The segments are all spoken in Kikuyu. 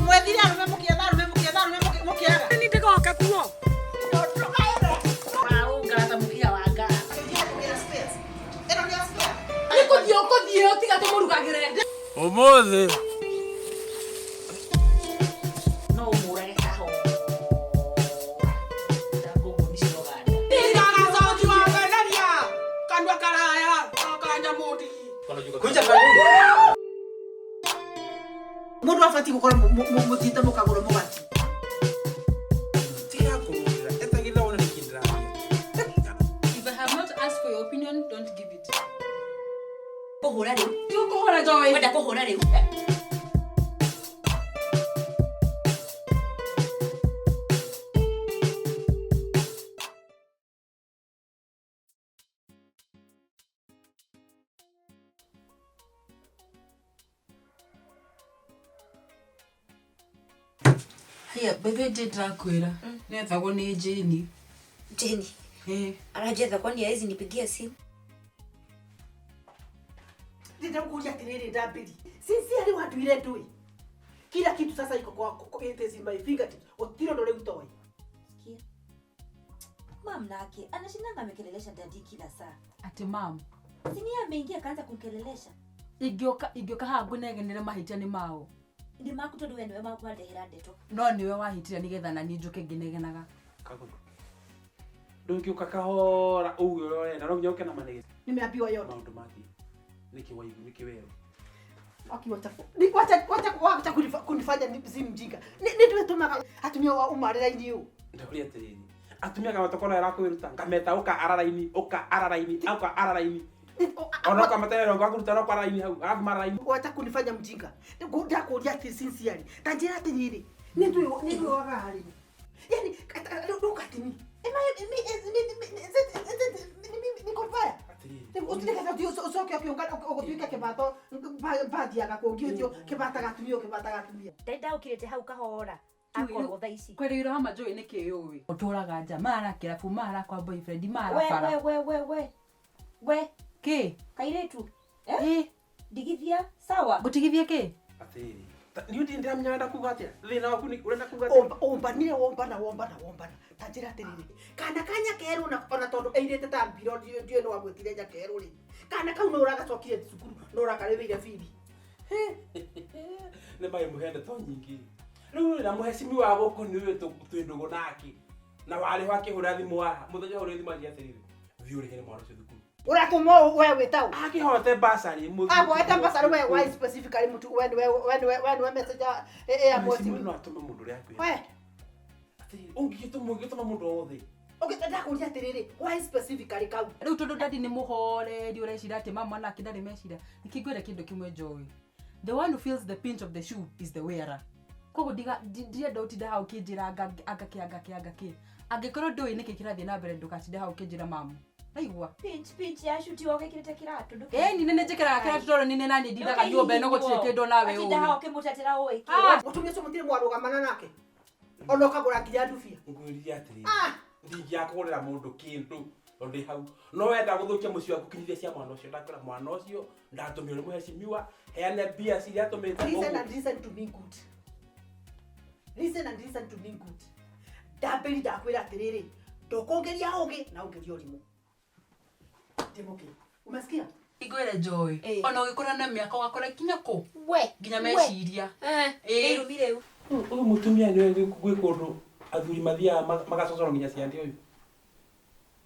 Mwethire arũme mũkĩetha arũme mũkĩetha arũme mũkĩaga. Nĩ ndĩgoka kuo. Warũngara ta mũkiha wa ngara. Ĩno nĩ ya spare. Nĩ kũthiĩ ũkũthiĩ ũtiga tũmũrugagĩre. Ũmũthĩ No ũmũrage kahora. Ta ngũngũni cia Ũganda. Kanua karaya ka nyamũ kunja kanuni. Mũndũ abatiĩ gũkorwo mũthiĩte mũkagũra mũgate. Tiga kũrũrĩra etagĩrĩra wone nĩkĩ ndĩraria. If I have not asked for your opinion, don't give it. Kũhũra rĩu. Ti ũkũhũra Joy. Wenda kũhũra rĩu. Haya, bethe nje ndĩrakwĩra. Nĩethagwo nĩ Jane. Jeni Eh. arajetha kwani hawezi nipigia simu? Ndĩrenda gũkũria atĩrĩrĩ ndambĩri. Sincerely wanduire ndũĩ. Kila kitu sasa iko kwa it is in my fingertips. Gũtirĩ ũndũ rĩu toĩ. Sikia. Mam nake anashindanga amekelelesha dadi kila saa. Atĩ mam. Si ni yeye ameingia akaanza kumkelelesha. Ingĩũka ingĩũka haha ngũnegenere mahĩtia nĩ mao. Nĩ maku tondũ we nĩwe wandehera ndeto. No nĩwe wahĩtire nĩgetha na niĩ njũke ngĩnegenaga. Kagũrũ. Ndũngĩũka kahora uge ũrĩa ũrenda no nginya ũke na manegene. Nimeambiwa yote. Maũndũ mathiĩ. Nĩkĩ waigua nĩkĩ werwo? Wakiwacha ni wacha wacha wacha kunifanya ni si mjinga. Ni ni tumetumaga atumia wa umarĩra-inĩ ũũ. Ndauria atĩrĩrĩ. Atumia kamatokona ĩrakwĩruta ngameta ũka araraini ũka araraini ũka araraini ona ũkamatera rongo akũruta no kwaraini hau arabu mararaini. Wacha kunifanya mjinga. Ndakũria atĩ sincerely. Ta njĩra atĩrĩrĩ. Nĩ ndũĩ nĩ ndũĩ waga harĩ. Yaani look at me. Am I me is me is it ni niko mbaya? Atĩrĩrĩ. Ũtireke ũcoke ũkĩũngana ũgũtuĩke kĩbato bathiaga kũngĩ ũtio kĩbataga atumia ũkĩbataga atumia. Ndari ndaũkĩrĩte hau kahora. Akorwo thaa ici. Kwerĩirwo hama Joy nĩ kĩ ũĩ. Ũtũraga nja mara kĩrabu mara kwa boyfriend mara We bara. we we we we. We Kĩ? kairĩtu. Eh? Ĩ, Ndigithia sawa. ngũtigithie kĩ? Atĩrĩrĩ. Niĩ ndirĩ ndĩramenya ũrenda kuga atĩa. Thĩna waku nĩ ũrenda kuga atĩa? Ombanire wombana wombana wombana ta njĩra atĩrĩrĩ kana ka nyakerũ na ona tondũ airĩte ta mbiro ndiũĩ nĩ wamwĩtire nyakerũ rĩ kana kau no ũragacokire cukuru no ũrakarĩhĩire bithi. Nĩ magĩmũhe ndeto nyingĩ. Rĩu rĩ na mũhecimi wa gũkũ nĩ ũyũ twĩ ndũgũ nake. Na warĩ ho akĩhũra thimũ haha. Mũthenya ũrĩa thimũ anjĩra atĩrĩrĩ. Thiĩ ũrĩhere mwana ũcio thukuru. Ũratũma ũũ we wĩta ũ? Akĩhote basarĩ mũthuri. Aboete basarĩ we why specifically mũtu we nĩwe we nĩwe we nĩwe message ya Mũhecimi mweci. no atũme mũndũ ũrĩa akwĩra. We Atĩrĩrĩ, ũngĩgĩtũma ũngĩgĩtũma mũndũ o wothe. okay ndakũria atĩrĩrĩ why specifically kau? Rĩu tondũ dadi nĩ mũhoreri ũreciria atĩ mama nake ndarĩ meciria. Nĩkĩ ngwĩre kĩndũ kĩmwe Joy. The one who feels the pinch of the shoe is the wearer. Koguo ndirenda ũtinde hau ũkĩnjĩra anga anga kĩ anga kĩ anga kĩ. Angĩkorwo ndũĩ nĩkĩ kĩrathiĩ na mbere ndũgatinde hau ũkĩnjĩra mamu. Raigua? Pinch pinch ya shuti wogekĩrĩte kĩratũ ndũkĩ. Ĩĩ ni nĩ njĩkĩraga kĩratũ tondũ nĩ nani ndindaga nyũmba ĩno gũtirĩ kĩndũ nawe Atinda hau ũĩ. ũkĩmũtetera ũĩ kĩ. Ah! Mũtumia ũcio mũtirĩ mwarũgamana nake ona ũkagũra nginya ndubia. Ngwĩrire atĩrĩrĩ. Ah! Ndingĩakũgũrĩra mũndũ kĩndũ tondũ ndĩ hau. No wenda gũthũkia mũciĩ waku kinyithia cia mwana ũcio. Ndakwĩra mwana ũcio ndatũmire nĩ mũhecimiwa heane mbia ciria atũmĩte Listen ũguo. and listen to me good. Listen and listen to me good. Ndambĩri ndakwĩra atĩrĩrĩ ndũkũngeria ũgĩ na ũngeria ũrimũ. Ndĩmũkĩ. Umesikia? Ngwĩre Joy, Ĩ. ona ũgĩkũra na mĩaka ũgakũra kinya kũ? We. Nginya we. meciria. Eh. Ĩ. Nĩ irumi rĩu. Ũyũ mũtumia nĩwe gwĩ kũndũ athuri mathiaga magacocorwo nginya ciande ũyũ.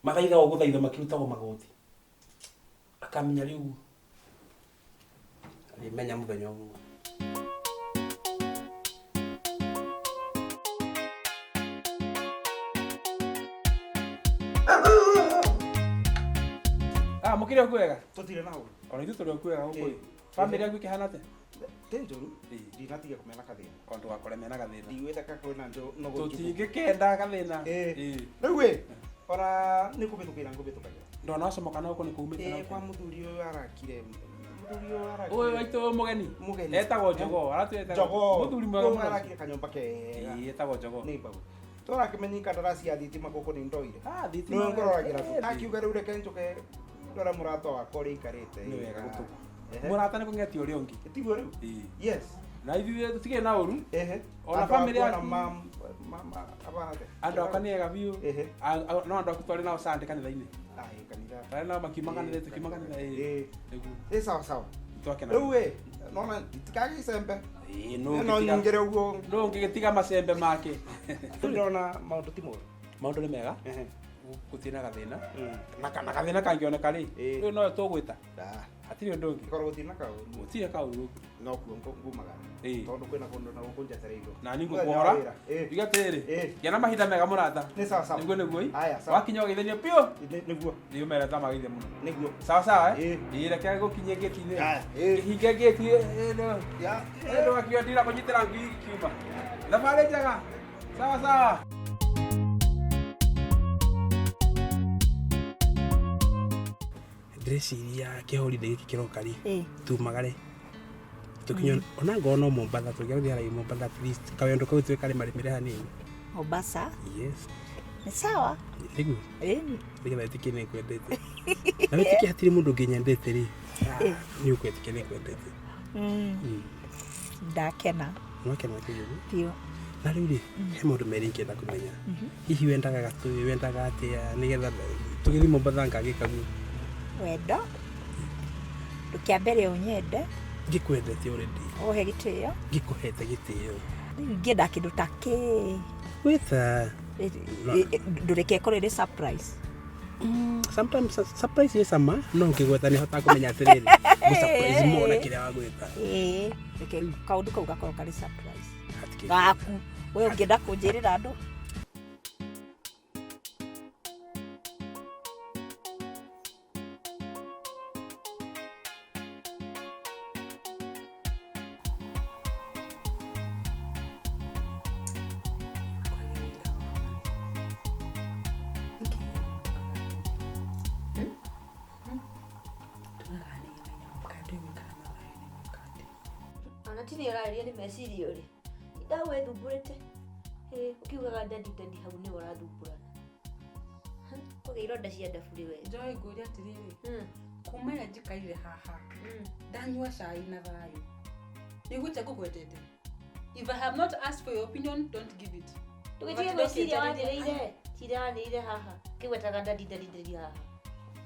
Mathaithagwo gũthaithwo makĩrutagwo magoti. Akamenya rĩu arĩmenya mũthenya ũmwe. Ah, mũkĩrĩ o kwega? Tũtirĩ na ũru. Ona ithuĩ tũrĩ o kwega gũkũ. Ĩ. Bamĩrĩ yaku ĩkĩhana atĩa? Ti njũru. Ĩ. Ndinatiga kũmena kathĩna. O ndũgakore mena gathĩna. Ndiugĩte ka kwĩna nũgũ njũgũ. Tũtingĩkenda gathĩna. Ĩ. Ĩ. Rĩu ĩ, ona nĩ kũbĩtũkĩra ngũbĩtũkagĩra. Ndona wacomoka na gũkũ nĩ kumĩte na Ĩ, kwa gũkũ. mũthuri ũyũ arakire. Mũthuri ũyũ arakire. Ũyũ waitũ mũgeni. Mũgeni. Etagwo Njogoo. Aratwĩra Njogoo. Mũthuri mwega Ũyũ mũno. arakire kanyũmba kega. Ĩ, etagwo Njogoo. Nĩ mbagu. Tũrakĩmenya kandaraci ya thitima gũkũ nĩ ndoire. Ah, thitima. Nĩwe ngororagĩra tu. Ĩ, Akiuga rĩu reke njũke ndore mũrata wakwa ũrĩa aikarĩte. Nĩ wega gũtũma. Mũrata nĩ kũng'etia ũrĩa ũngĩ. Tiguo rĩu. Ĩĩ. Yes. Na ithuĩ tũtigĩ na ũru. Ehe. Ona Andũ family akwa na yaku. mama abana. Andũ akwa nĩ ega biũ. Ehe. No andũ aku twarĩ nao Sunday kanitha-inĩ. Ai kanitha. Twarĩ nao makiuma kanitha tũkiuma kanitha ĩĩ. Ĩĩ. Nĩguo. Ĩ sawa sawa. Twakena. Rĩu ĩ nona itikage icembe. Ĩĩ no No nyingĩre ũguo. no ũngĩgĩtiga macembe make. Ndĩrona maũndũ ti moru. Maũndũ nĩ mega. Ehe. Gũtirĩ na gathĩna. Na gathĩna kangĩoneka rĩ, Ĩĩ. rĩu noyo tũgwĩta. Ah. Hatirĩ ũndũ ũngĩ. Korwo gũtirĩ na kaũru. Gũtirĩ kaũru gũkũ. No kuo ngumagara. Ĩĩ. Tondũ kwĩna kũndũ na gũkũ njetereirwo. Na niĩ Mũthenya wa ngũkũhora. wĩra. Ĩĩ. Iga atĩrĩrĩ, Ĩĩ. gĩa na mahinda mega mũrata. Nĩ sawa sawa. Nĩguo nĩguo ĩ. Haya, sawa. Wakinya ũgeithanie biũ. Nĩguo. Nĩ ũmere ta mageithia mũno. Nĩguo. Sawa sawa eh? Ĩĩ. Ĩĩ reke ngũkinyie ngĩti-inĩ. Haya, ĩĩ. Kĩhinge ngĩti ĩ no. Ya. Ĩ ndũgakiuga ndirakũnyitĩra ngui ikiuma. Thabarĩ njega. Sawa sawa. Ndĩreciria kĩhorithia gĩkĩ kĩroka rĩ tumagare tũkinye ona ngorwo no Mombatha tũngĩathiĩ harĩa Mombatha at least kawendo kau tuwe karĩmarĩmĩre hanini. Mombasa Yes. nĩ sawa. Nĩguo. Ĩni. Nĩgetha wĩtĩkie nĩ ngwendete. Na wĩtĩkie hatirĩ mũndũ ũngĩ nyendete rĩ. Nĩ ũkwĩtĩkia nĩ ngwendete. Ndakena Nwakena kĩguũ. biũ. Na rĩu rĩ, he maũndũ merĩ ingĩenda kũmenya. Hihi wendaga gatũĩ, wendaga atĩa nĩgetha tũgĩthiĩ Mombatha ngagĩka guo. Wendo ndũkĩambere ũnyende. Ngĩkwendete already. Ũhe gĩtĩo. Ngĩkũhete gĩtĩo. Rĩu ingĩenda kĩndũ ta kĩ. Gwĩta. Ndũreke ĩkorwo ĩrĩ surprise. Sometimes surprise ĩ cama no ũngĩgweta nĩ hotaga kũmenya atĩrĩrĩ ngũ surprise more na kĩrĩa wagwĩta. Ĩĩ, reke kaũndũ kau gakorwo karĩ surprise. Hatikĩ. Gaku. We ũngĩenda kũnjĩrĩra andũ. Ona ti nĩ ũrarĩria nĩ meciria ũrĩ. Tinda wĩthumbũrĩte. Ũkiugaga daddy daddy hau nĩwe ũrathumbũrana. Kũgĩa ironda cia ndabu rĩ we. Joy ngũria atĩrĩrĩ, kuma ĩrĩa njikarire haha ndanyua cai na thayũ nĩguo ngũgwetete. If I have not asked for your opinion, don't give it. Ndũgĩtige gwĩciria wanĩrĩire. Tinda wanĩrĩire haha. Kĩgwetaga daddy daddy daddy haha.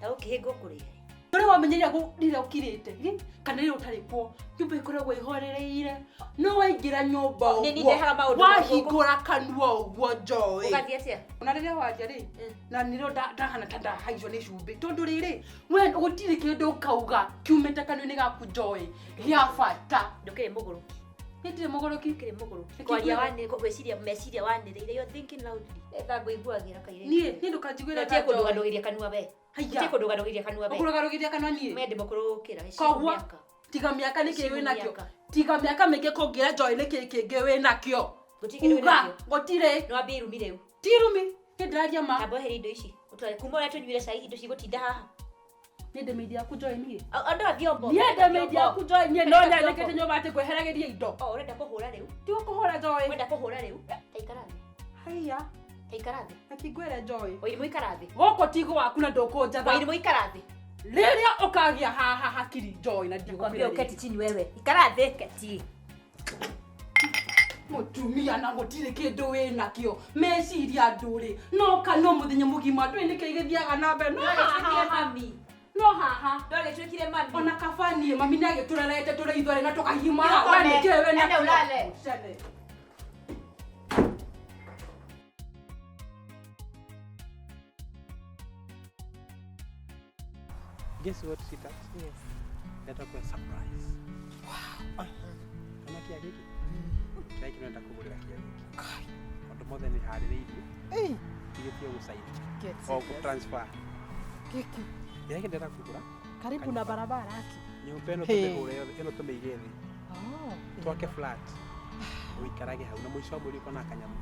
Ta ũkĩhĩngwo kũrĩa. Ũrĩa wamenyeria rĩrĩa ũkirĩte kana rĩrĩa ũtarĩ kuo nyũmba ĩkoragwo ĩhorereire no waingĩra nyũmba ũguo wahingũra kanua ũguo Joy. Ũgathiĩ atĩa? Ona rĩrĩa waria rĩ na nĩrĩo ndahana ta ndahaicwo nĩ cumbĩ tondũ rĩrĩ we gũtirĩ kĩndũ ũkauga kiumĩte kanua-inĩ gaku Joy gĩa bata. Ndũkĩrĩ mũgũrũki. Niĩ ndirĩ mũgũrũki. Ndũkĩrĩ mũgũrũki. Kwaria wanĩrĩire gwĩciria meciria wanĩrĩire you're thinking loudly. Etha ngũiguagĩra kairĩtu. Niĩ ndũkanjiguĩre tha. Ndũtige kanua we. Haiya. Ũtige kũndũgarũgĩria kanua we. Ũkũrũgarũgĩria kanua niĩ. Mende mũkũrũ gũkĩra. Koguo tiga mĩaka nĩkĩ wĩ nakĩo. Tiga mĩaka mĩingĩ kũngĩra Joy nĩkĩ kĩngĩ wĩ nakĩo. Uga gũtirĩ. Nĩ wambie irumi rĩu. Ti irumi. Niĩ ndĩraria ma. Amba weherie indo ici. Ũtware kuma ũrĩa tũnyuire cai indo cigũtinda haha. Niĩ ndĩ maid yaku Joy niĩ. Andũ a vyombo. Niĩ ndĩ maid yaku Joy niĩ no nyandĩkĩte nyũmba atĩ ngweheragĩrie indo. O ũrenda kũhũra rĩu. Ti gũkũhũra Joy. Ũrenda kũhũra rĩu. Ta ikara thĩ. Haiya. Ta ikara thĩ. Akĩngwĩre Joy. Wairimu ikara thĩ. Gũkũ ti gwaku na ndũkũnjatha. Wairimu ikara thĩ. Rĩrĩa ũkagĩa haha hakiri Joy na Nakwambia ndigũkwĩra. uketi chini wewe. Ikara thĩ keti. Mũtumia na gũtirĩ kĩndũ wĩ nakĩo meciria ndũrĩ no kanua mũthenya mũgima ndũĩ nĩkĩ gĩthiaga na mbere no haha no haha Ndwagĩtuĩkire mami. Ona kaba niĩ mami nĩ agĩtũrerete tũrĩ ithuerĩ na tũkagimara we nĩkĩ wĩ Enda nakĩo. ũlale. Cene. Guess what, sweetheart? Yes. Nenda kwa surprise. Wow. Kana kia gĩkĩ? Kĩrĩa kĩrenda kũgũrĩra kia gĩkĩ. Maũndũ mothe nĩ harĩrĩirie. Ĩĩ. Tigĩtie gũcaina. Get O serious. gũ-transfer. Gĩkĩ. Kĩrĩa kĩndĩrenda kũgũra. Karibu na barabara aki. Nyũmba ĩno Hey. tũmĩgũre yothe, ĩno tũmĩige thĩ. Oh. Twake flat. Ũikarage hau na mũico wa mweri ũkona kanyamũ.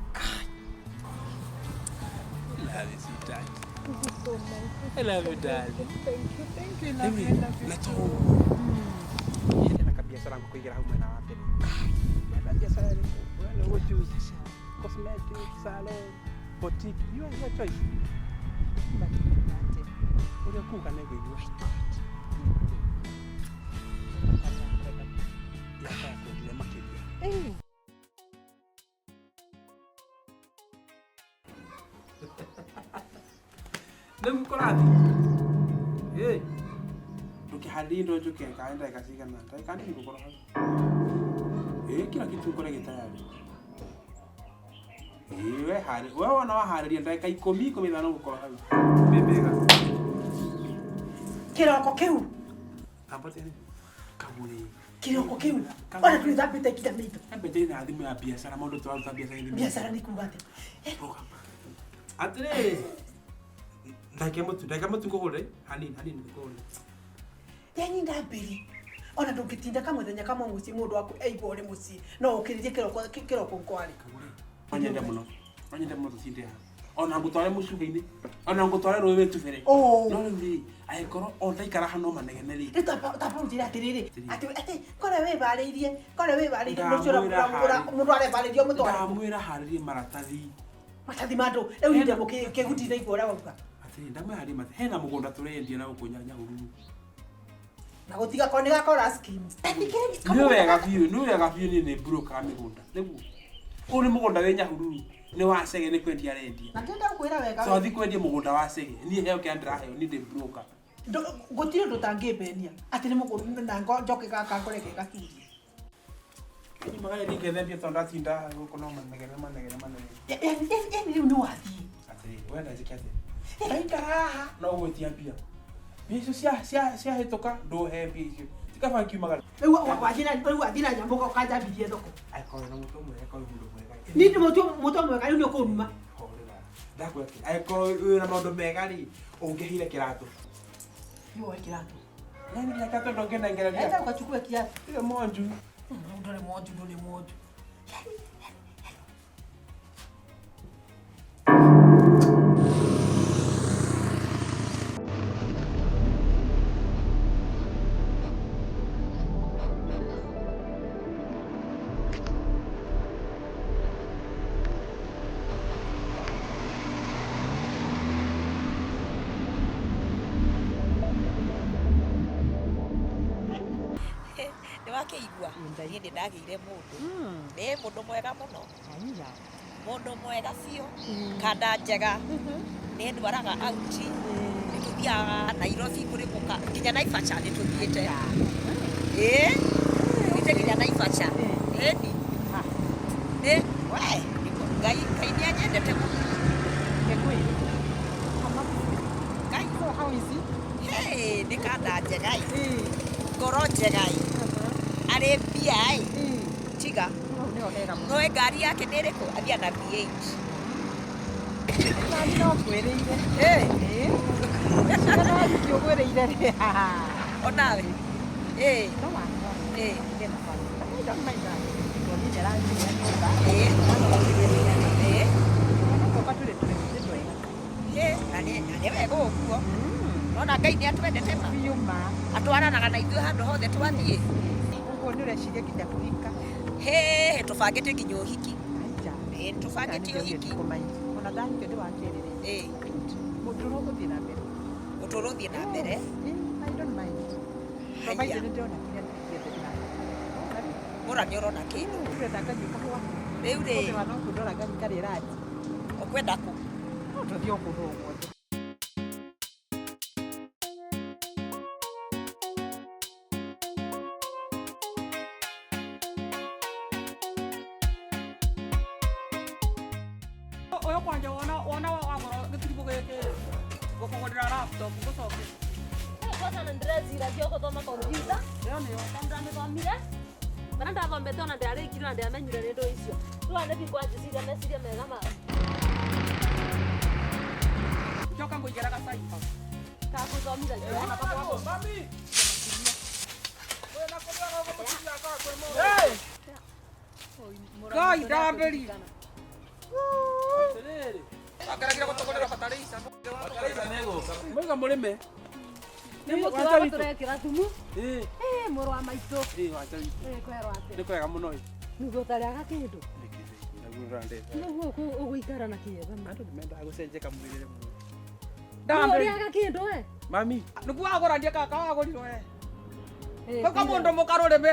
Love you, sweetheart. This is so nice. I love you, darling. Thank you, thank you. Love you, love you. Na to. Ena kabiacara ngũkũigĩra hau mwena wa mbere. Wenda biacara ĩrĩkũ? We nĩ ũgũ-choose. Cosmetic, salon, boutique. You have your choice. Ũrĩa ũkuga nĩ ngũigua. Nĩguo kũrathiĩ. Ĩ. Ndũkĩharĩrie indo njũke kana ndagĩka cigana? Ndagĩka nini ngũkorwo hau. Ĩ, kila kitu ngore gĩ tayari. Ĩ, we harĩ, we wona waharĩria ndagĩka 10, 15 ngũkorwo hau. Wĩ wega. Kĩroko kĩu. Ambate kagũrĩ. Kĩroko kĩu. Ona twĩthambĩte nginya maitho. Ambete na thimũ ya biacara maũndũ tũraruta biacara-inĩ. Biacara nĩ kuga atĩa? Atĩrĩrĩ. Ndagĩka mũtu ngũgũre hanini hanini ngũgũre. Yani ndambĩri. Ona ndũngĩtinda kamũthenya kamwe mũciĩ mũndũ waku aigua ũrĩ mũciĩ no ũkĩrĩrie kĩroko kĩroko nkwari. No nyende mũno. No nyende mũno tũtinde haha. Ona ngũtware mũcuha-inĩ. Ona ngũtware rũĩ wĩtubĩre. Oh. No rĩu rĩ, angĩkorwo o ndaikara haha no manegene rĩ. Rĩu tamba ũnjĩre atĩrĩrĩ, atĩ atĩ kore wĩbarĩirie, kore wĩbarĩirie mũciĩ Ndamwĩra harĩ. mũndũ arebarĩria ũmũtware. Ndamwĩra harĩrie maratathi. Matathi ma andũ, rĩu niĩ ndĩ kĩguti ndaigua ũrĩa wauga. Atĩrĩrĩ, ndamwĩra harĩrie maratathi. Hena mũgũnda tũrendia na gũkũ Nyahururu. Na gũtiga ko nĩ gakora schemes. Nĩ wega biũ, nĩ wega biũ niĩ nĩ broker wa mĩgũnda. Nĩguo. Ũyũ nĩ mũgũnda wĩ Nyahururu. Nĩ wa Chege nĩ kwendia arendia. Na ndĩrenda gũkwĩra wega. So athiĩ kwendia mũgũnda wa Chege. Niĩ heo kĩrĩa ndĩraheo, niĩ ndĩ broker. Gũtirĩ ũndũ ũtangĩmbenia atĩ nĩ mũgũnda na njoke gaka ngore ge gacurie. Nyumaga rĩ ngethembia tondũ ndatinda gũkũ no manegene manegene manegene. Yani rĩu nĩ wathiĩ. Atĩrĩrĩ, wenda njĩke atĩa? Ndaikara haha no gwĩtia mbia. Mbia icio ciahĩtũka ndũhe mbia icio. Ti kaba ngiumaga. Rĩu wathiĩ na nyamũ ũkanjambithie thoko. Angĩkorwo na mũtwe mwega, angĩkorwo wĩ mũndũ mwega. Niĩ ndĩ mũtwe mwega rĩu nĩ ũkũnuma. Horera. Ndakwĩra atĩ, angĩkorwo wĩna maũndũ mega rĩ, ũngĩheire kĩratũ. Nĩ woe kĩratũ. Yani nginya kĩratũ ndũngĩnengereria. Enda ũgachukue kiatu. Tiga monju. Ndũrĩ monju, ndũrĩ monju. Nĩwakĩigua niĩ nĩ ndagĩire mũndũ nĩ mũndũ mwega mũno mũndũ mwega biũ kanda njega nĩ ndwaraga auti nĩ tũthiaga Nairobi kũrĩ mũka nginya Naivasha nĩ tũthiĩte ĩĩ tũthiĩte nginya Naivasha ĩni nĩ we Ngai Ngai nĩ anyendete mũno Ngai hey nĩ kanda njega ĩ ngoro njega ĩ arĩ mbia ĩ tiga noe ngari yake nĩ ĩrĩkũ athiĩ na V8 Nani no ngwĩrĩire. Ĩ No ũgwĩrĩire rĩ. onawe ĩ No wakwa. Ĩ I don't mind that. Tondũ niĩ nĩaranjigĩra nyũmba. Ĩ ĩ Tũka tũrĩ tũrĩ twega. Ĩ na nĩ wega ũguo nona Ngai nĩ atwendete ma Biũ ma. Atwaranaga na ithuĩ handũ hothe twathiĩ. Ũguo nĩ ũreciria nginya kũhika. Hĩ tũbangĩte nginya ũhiki. Aija. Ĩ tũbangĩte ũhiki. Ona ndahikio ndĩ wa kerĩ rĩ. Ĩ Mũtũrũ ũgũthiĩ na mbere. Ũtũũro ũthiĩ na mbere. I don't mind. Haiya. Provided nĩ ndĩrona kĩrĩa kĩothe ndĩrabatara. Mũra nĩ ũrona kĩndũ. Ũrenda nganyue kahũa. Rĩu rĩ. Ũthĩ wa no kũndora ngari karĩ ranji. Ũkwenda kũ? No tũthiĩ o kũndũ o guothe. Ũyũ kwanja wona wona wagũra gĩtiribũ gĩkĩ gũkũgũrĩra laptop ngũcoke. Kwanza na ndĩreciragia gũthoma kompiuta Ĩyo nĩyo. na ndĩramĩthomire mana ndathomete ona ndĩrarĩkirie na ndĩramenyire nĩ ndũ icio rĩu aya nĩthi kwanjĩciria meciria mega ma Njoka ngũigĩra gacai hau. Kagũthomithagia. Mami! Ngai ndambĩri. Akeragire gũtũgũrĩra bataraitha. Mwaiga mũrĩme. Nĩ mũtu Wanja wa witũ. tũrekĩra thumu. Ĩ. Ĩ mũrũ wa maitũ. Ĩ wanja witũ. Ĩ kwerwo atĩa. Nĩ kwega mũno ĩ. Nĩguo ũtarĩaga kĩndũ. Naguo ũrandetha. Nĩguo ũgũikara na kĩeva ma. Andũ nĩmendaga gũcenjeka mwĩrĩre mũno. Ndambĩri. Ũrĩaga kĩndũ we. Mami. Nĩguo wagũra ndiĩ kaka wagũrirwo we. Kau kamũndũ mũkarũrĩme.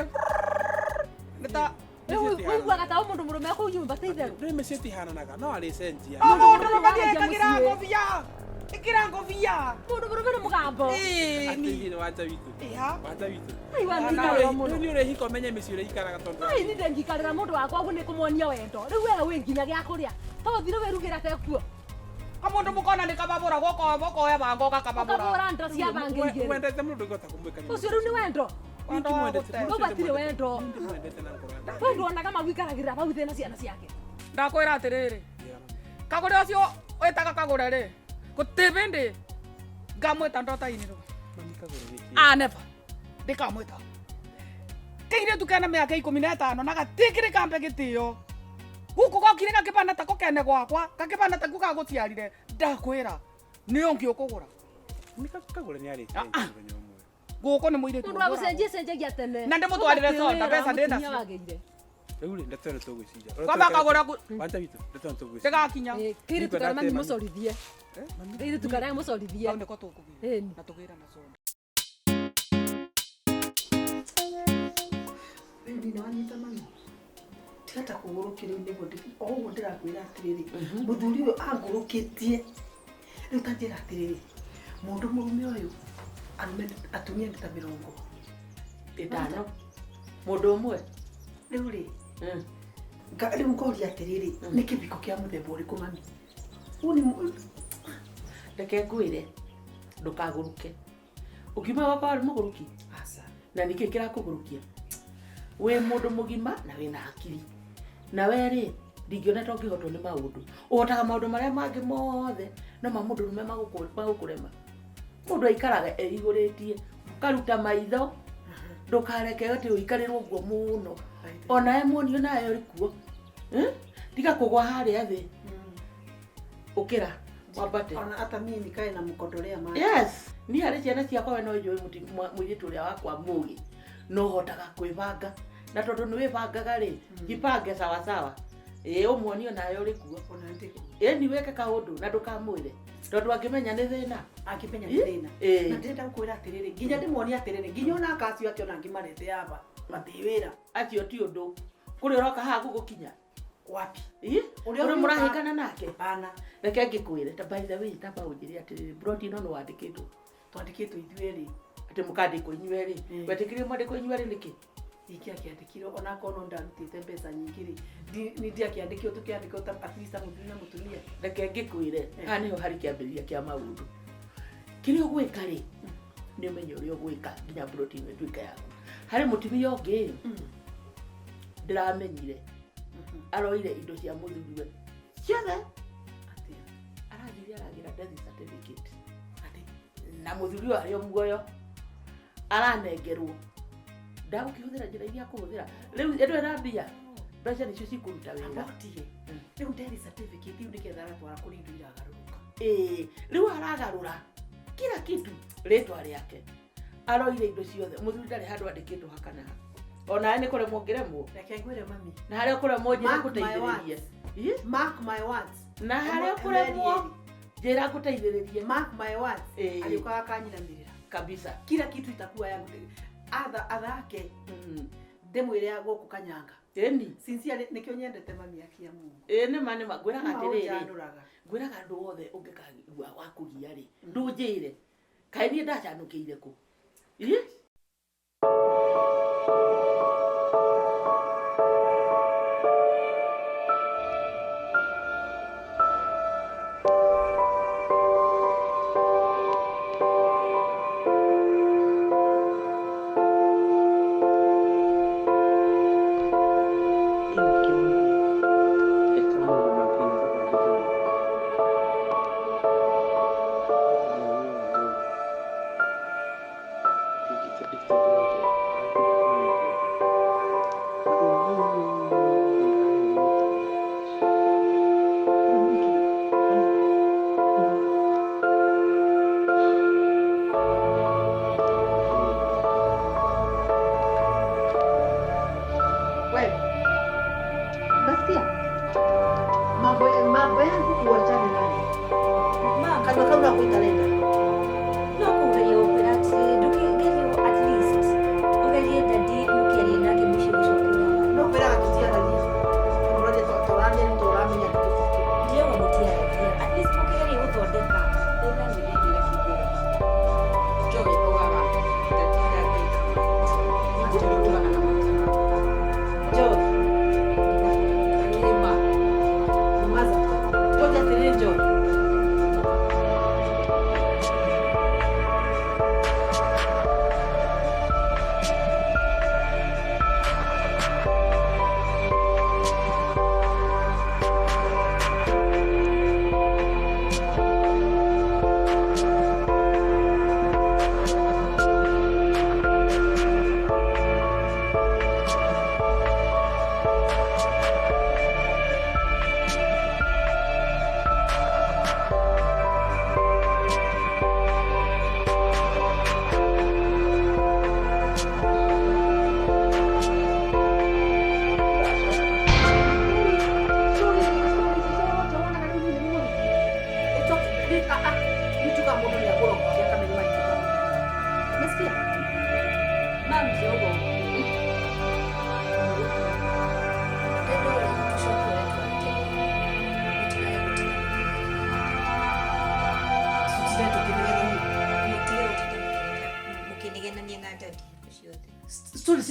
Nĩ ta Ũiguaga ta mũndũ mũrũme kũu nyũmba ti itherũ. Rĩu mĩciĩ itihananaga no arĩcenjia. O mũndũ mũrũme nĩekagĩra ngũbia. Ikira ngobia. Mundu murume ni mugambo. Ĩni. Atĩ wanja witũ. Iya. Wanja witũ. Ai wa ndirarwa muno. Nĩ ũrehika ũmenye mĩciĩ ũrĩa ikaraga tondũ. Ai ni ndengikarĩra mũndũ wakwa ũguo nĩ kũmuonia wendo. Rĩu we wĩ nginya gĩa kũrĩa. To ũthire wĩrugĩra tekuo. Kamundu mukona ni kababura goko boko ya bango kakababura. Ũkabũra ndo cia bangĩ igĩrĩ. Wendete mũndũ ũngĩhota kũmwĩka nĩ Ũcio rĩu nĩ wendo. Wendo wa gũte. Rĩu gatirĩ wendo. Ndimwendete na ngoro yakwa. We nduonaga magwikaragĩrĩra bau thĩ na ciana ciake. Ndakwĩra atĩrĩrĩ. Kagũre ũcio wĩtaga kagũre rĩ. Gũtirĩ bĩndĩ ngamwĩta ndota-inĩ rĩu. Mami kagũre nĩkĩ? Ah, never. Ndikamwĩta. Kairĩtu kena mĩaka 15 na gatikĩrĩ kambe gĩtĩo. Gũkũ gokire gakĩbana tako kene gwakwa, gakĩbana taku gagũciarire. Ndakwĩra nĩ ũngĩ ũkũgũra. Mami kagũre nĩ arĩtie Ah, ah. mũthenya ũmwe. Gũkũ nĩ mũirĩtu. Mũndũ wa gũcenjia cenjagia tene. Na ndĩmũtwarĩre soda, mbeca ndĩ nacio. Mũtumia wagĩire. Rĩu rĩ ndeto ĩno tũgwĩciria. Kwamba kagũra Wanja witũ ndeto ĩno tũgwĩciria. ndĩgakinya. Kairĩtu karĩa mami mũcorithie. Mami. Kairĩtu karĩa mũcorithie. Hau nĩko tũkũgĩra. Ĩni. Na tũgĩre na soda. Rĩu nina wanyita mami tiga ta kũgũrũkia rĩu nĩguo o ũguo ndĩrakwĩra atĩrĩrĩ mũthuri ũyũ angũrũkĩtie rĩu ta njĩra atĩrĩrĩ mũndũ mũrume ũyũ arũme atumia nĩ ta 50 Mũndũ ũmwe. Rĩu rĩ rĩu ngoria atĩrĩrĩ nĩ kĩbiko kĩa mũthemba ũrĩkũ mami ũyũ nĩ Reke ngwĩre ndũkagũrũke. Ũkiuma gwakwa warĩ mũgũrũki. Aca. Na nĩkĩ kĩrakũgũrũkia? Wĩ mũndũ mũgima na wĩna hakiri. Na we rĩ ndingĩona ta ũngĩhotwo nĩ maũndũ. Ũhotaga maũndũ marĩa mangĩ mothe no ma mũndũ rũme magũkũrema. Mũndũ aikaraga eihũrĩtie, ũkaruta maitho, ndũkareke atĩ ũikarĩrwo ũguo mũno. Onawe muonio nawe ũrĩ kuo. Tiga kũgwa harĩa thĩ. Ũkĩra wambate. Ona hata mimi nikae na mkodolea macho. Yes, niĩ harĩ ciana ciakwa we no njũĩ mũirĩtu ũrĩa wakwa mũgĩ no hotaga kwĩbanga na tondũ nĩ wĩbangaga rĩ jipange sawasawa. Ĩĩ ũmuonio nawe ũrĩ kuo. Ona ndĩ kuo. Ĩni wĩke kaũndũ na ndũkamwĩre tondũ angĩmenya nĩ thĩna. Angĩmenya nĩ thĩna. Na ndĩrenda gũkwĩra atĩrĩrĩ nginya ndĩmuonie atĩrĩrĩ nginya ona aka acio ake ona ngĩmarete aba matirĩ wĩra. Acio ti ũndũ. Kũrĩ ũroka haha gũgũkinya. Wapi? Ĩ? Ũrĩa Ũrĩa mũrahĩngana nake? Bana. Reke ngĩkwĩre ta by the way tamba ũnjĩre atĩrĩrĩ broti ĩno nĩ wandĩkĩtwo. Twandĩkĩtwo ithuĩ erĩ. Atĩ mũkandĩkwo inyuĩ erĩ. Wetĩkĩrire mwandĩkwo inyuĩ erĩ nĩkĩ? Ingĩakĩandĩkirwo onakorwo no ndarutĩte mbeca nyingĩ rĩ ni ndiakĩandĩkirwo tũkĩandĩkwo ta at least ta mũthuri na mũtumia. Reke ngĩkwĩre haha nĩho harĩ kĩambĩrĩria kĩa maũndũ. Kĩrĩa ũgwĩka rĩ nĩ ũmenye ũrĩa ũgwĩka nginya broti ĩno ĩtuĩke yaku. Harĩ mũtumia ũngĩ ndĩramenyire aroire indo cia mũthuriwe ciothe. Arathire aragĩra death certificate. Na mũthuri ũyũ arĩ o muoyo aranengerwo. Ndagũkĩhũthĩra njĩra iria akũhũthĩra. Rĩu ĩno ĩna mbia mbeca nĩcio cikũruta wĩra. Abotie. Rĩu death certificate ĩyo nĩgetha aratwara kũrĩ indo iragarũrũka. Ĩĩ, rĩu aragarũra kila kitu rĩtwa rĩake. Aroire indo ciothe. Mũthuri ndarĩ handũ andĩkĩtwo ha kana ha. Onawe nĩ kũremwo ũngĩremwo. Reke ngwĩre mami. Na harĩa ũkũremwo njĩra Mark my ngũteithĩrĩrie. words. Mark my words. Na harĩa ũkũremwo njĩra ngũteithĩrĩrie. Mark my words. Agĩũkaga akanyinamĩrĩra. Kabisa. Kila kitu itakuwa yangu. Atha athake. Ndĩmwĩre gũkũ Kanyanga. Ĩni. Sincerely nĩkĩo nyendete mami akia Mungu. Ĩĩ nĩ ma nĩ ma ngwĩraga Nĩ ma atĩrĩrĩ. ũnjanũraga. Ngwĩraga andũ othe ũngĩkaigua wa kũgia rĩ ndũnjĩre. Kaĩ niĩ ndacanũkĩire kũ? Ĩ? Mambo yangu uachane nayo. Kanua kau nakuita lenda. No kũgeria gũkwĩra atĩ ndũkĩgerio at least ũgerie dadi mũkĩarie nake mũciĩ gũcokera. No kwĩraga tũtiaragia. Ũraria tũraria nĩ tũramenya nĩ tũtitũ. Ndĩrauga mũtiaragia at least mũkĩgerie gũthondeka thĩna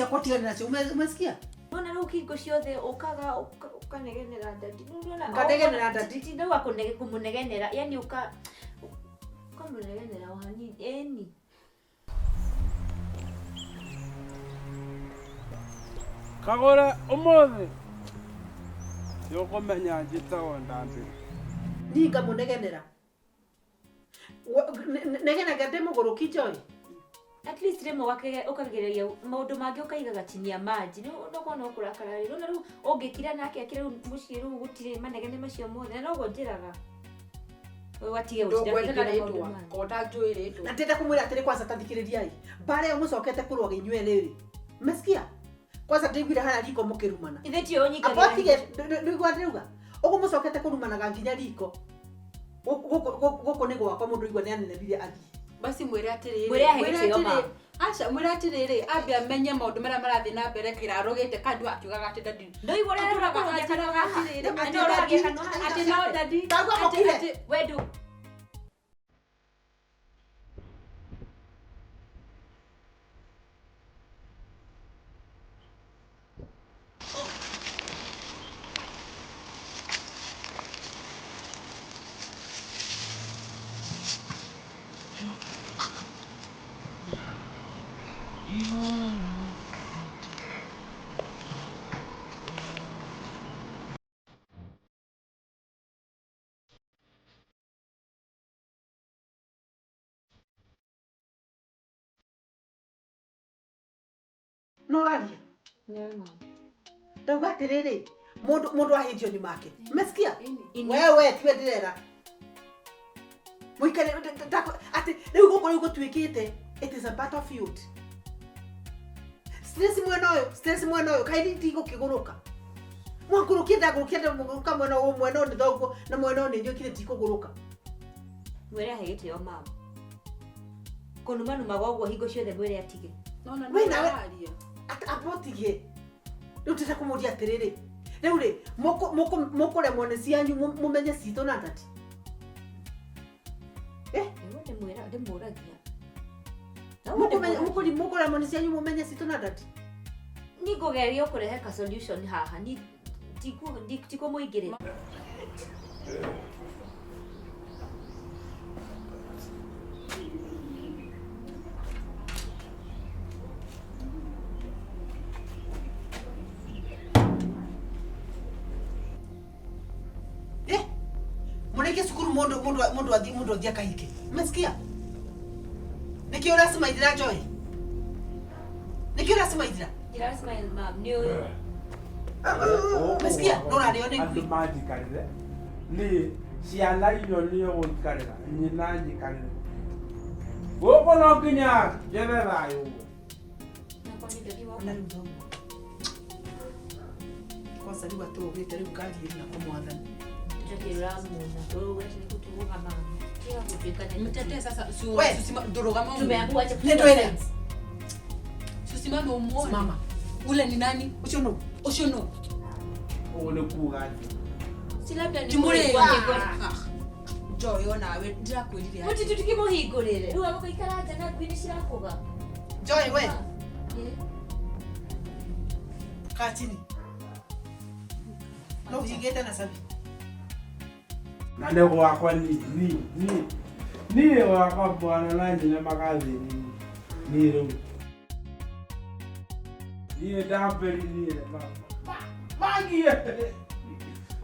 Ciakwa tigana nacio. Umesikia? Nona rĩu hingo ciothe ũkaga ũkanegenera daddy. Nĩũrona Nganegenera daddy? Ti ndauga kũmũnegenera, yani ũkamũnegenera o hanini. Ĩni. Kagore umuthi nĩũkũmenya njĩtagwo Ndambĩri. Niĩ ngamũnegenera. Negenaga ndĩ mũgũrũki Joy. At least rĩmwe ũkagereria maũndũ mangĩ ũkaigaga chini ya maji. Nĩ no kũrakara rĩ. Nĩwona rĩu ũngĩkira nake akire rĩu mũciĩ rĩu gũtirĩ manegene macio mothe. Na noguo njĩraga. Watige gũtinda Ndũngwetana ũkĩingĩra maũndũ rĩtwa mangĩ. ko ũtanjũĩ rĩtwa. Na ndĩrenda kũmwĩra atĩrĩ kwanza tathikĩrĩriai. Mbara ĩyo mũcokete kũrũaga inyuĩ rĩrĩ. Umesikia? Kwanza ndĩiguire harĩa riko mũkĩrumana. Ithe tiyo ũnyitagĩra. Abotige nĩguo ndĩrauga. Ũguo mũcokete kũrumanaga nginya riko. Gũkũ nĩ gwakwa mũndũ igua nĩanenebire athiĩ. Basi mwĩre atĩrĩrĩ. Mwĩre ahe gĩtĩo mama. Aca mwĩre atĩrĩrĩ ambe amenye maũndũ marĩa marathiĩ na mbere kĩrarũgĩte kandu akiugaga atĩ daddy. Ndũigua ũrĩa Atũraga ũrarũgia kanua haha? atĩrĩrĩ Atĩ ũrarũgia kanua haha? atĩ no daddy. Ndauga mũkire. We ndũ No ũraria? Ndauga atĩrĩrĩ mũndũ ahĩtio nĩ make. Umesikia? Wewe tiwe ndĩrera. Mũikare atĩ rĩu gũkũ rĩu gũtuĩkĩte it is a battlefield. Stress mwena ũyũ, stress mwena ũyũ, kaĩ ndigũkĩgũrũka. Mwangũrũkie ndagũrũkia ndagũrũka mwena ũyũ, mwena ũyũ nĩ thoguo na mwena ũyũ nĩ inyuĩ ndikũgũrũka. Mwĩre ahe gĩtĩo mama. Kũnumanumaga ũguo hingo ciothe mwĩre atige. Nona We nawe- nĩũraria. Abotige. Rĩu ndĩrenda kũmũria atĩrĩrĩ rĩu rĩ mũkũremwo nĩ cianyu mũmenye citũ na ndati. Nĩguo ndĩmwĩra ndĩmũragia. Mũkũremwo nĩ cianyu mũmenye citũ na ndati. Ni ngũgeria kũrehe ka solution haha ni tikũmũingĩrĩra. Mũrĩkie cukuru mũndũ mũndũ mũndũ athiĩ mũndũ athiĩ akahike. Umesikia? Nĩkĩo ũracimaithĩra Joy? Nĩkĩo ũracimaithĩra? Ndĩra smile mam nĩ ũyũ. Umesikia? No ũrarĩo nĩ Andũ ngui. manjikarĩre niĩ ciana icio nĩo gũikarĩra nyina njikarĩre gũkũ no nginya njethe thayũ ũguo. Nakwa nĩ ndathi Na rĩu thoguo. Kwanza rĩu atũgĩte rĩu ngari ĩrĩ nako mwathani. Mtetee sasa We. ndũrũgame Tumeamua acha Nĩ ndwĩre. Usimame umuone. Simama. Ule ni nani? Ũcio nũ? Ũcio nũ? Ũguo nĩ kuga atĩ Si labda ni Timũrĩ. Joy onawe ndĩrakwĩrire atĩ. Mũtitu tukĩmũhingũrĩre. Rĩu agũikara nja na ngui nĩ cirakũga. Joy we. Kaa chini. No ũhingĩte na cabi. Na nĩ gwakwa niĩ niĩ niĩ niĩ gwakwa mwana na nyina magathĩni niĩ rĩu niĩ ndambĩri niĩ mangie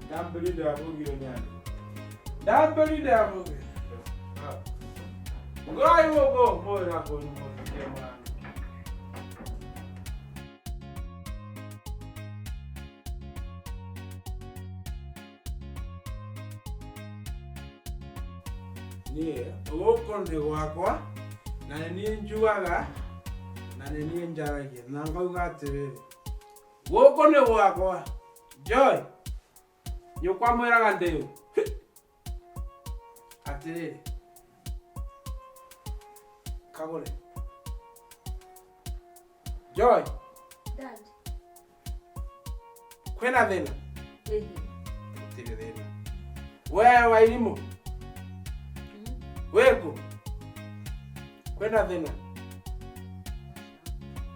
ndambĩri ndakũgio nĩ andũ ndambĩri ndakũgio ngai gũkũ mwĩra kũnyumũthikie mwana. Niĩ gũkũ nĩ gwakwa na nĩ niĩ njugaga na nĩ niĩ njaragia na ngauga atĩrĩrĩ gũkũ nĩ gwakwa Joy nyũkwa mwĩraga ndĩũ atĩrĩrĩ kagũre Joy. Dad. Kwĩna thĩna? Gũtirĩ thĩna. We Wairimũ wĩkũ? Kwĩna thĩna?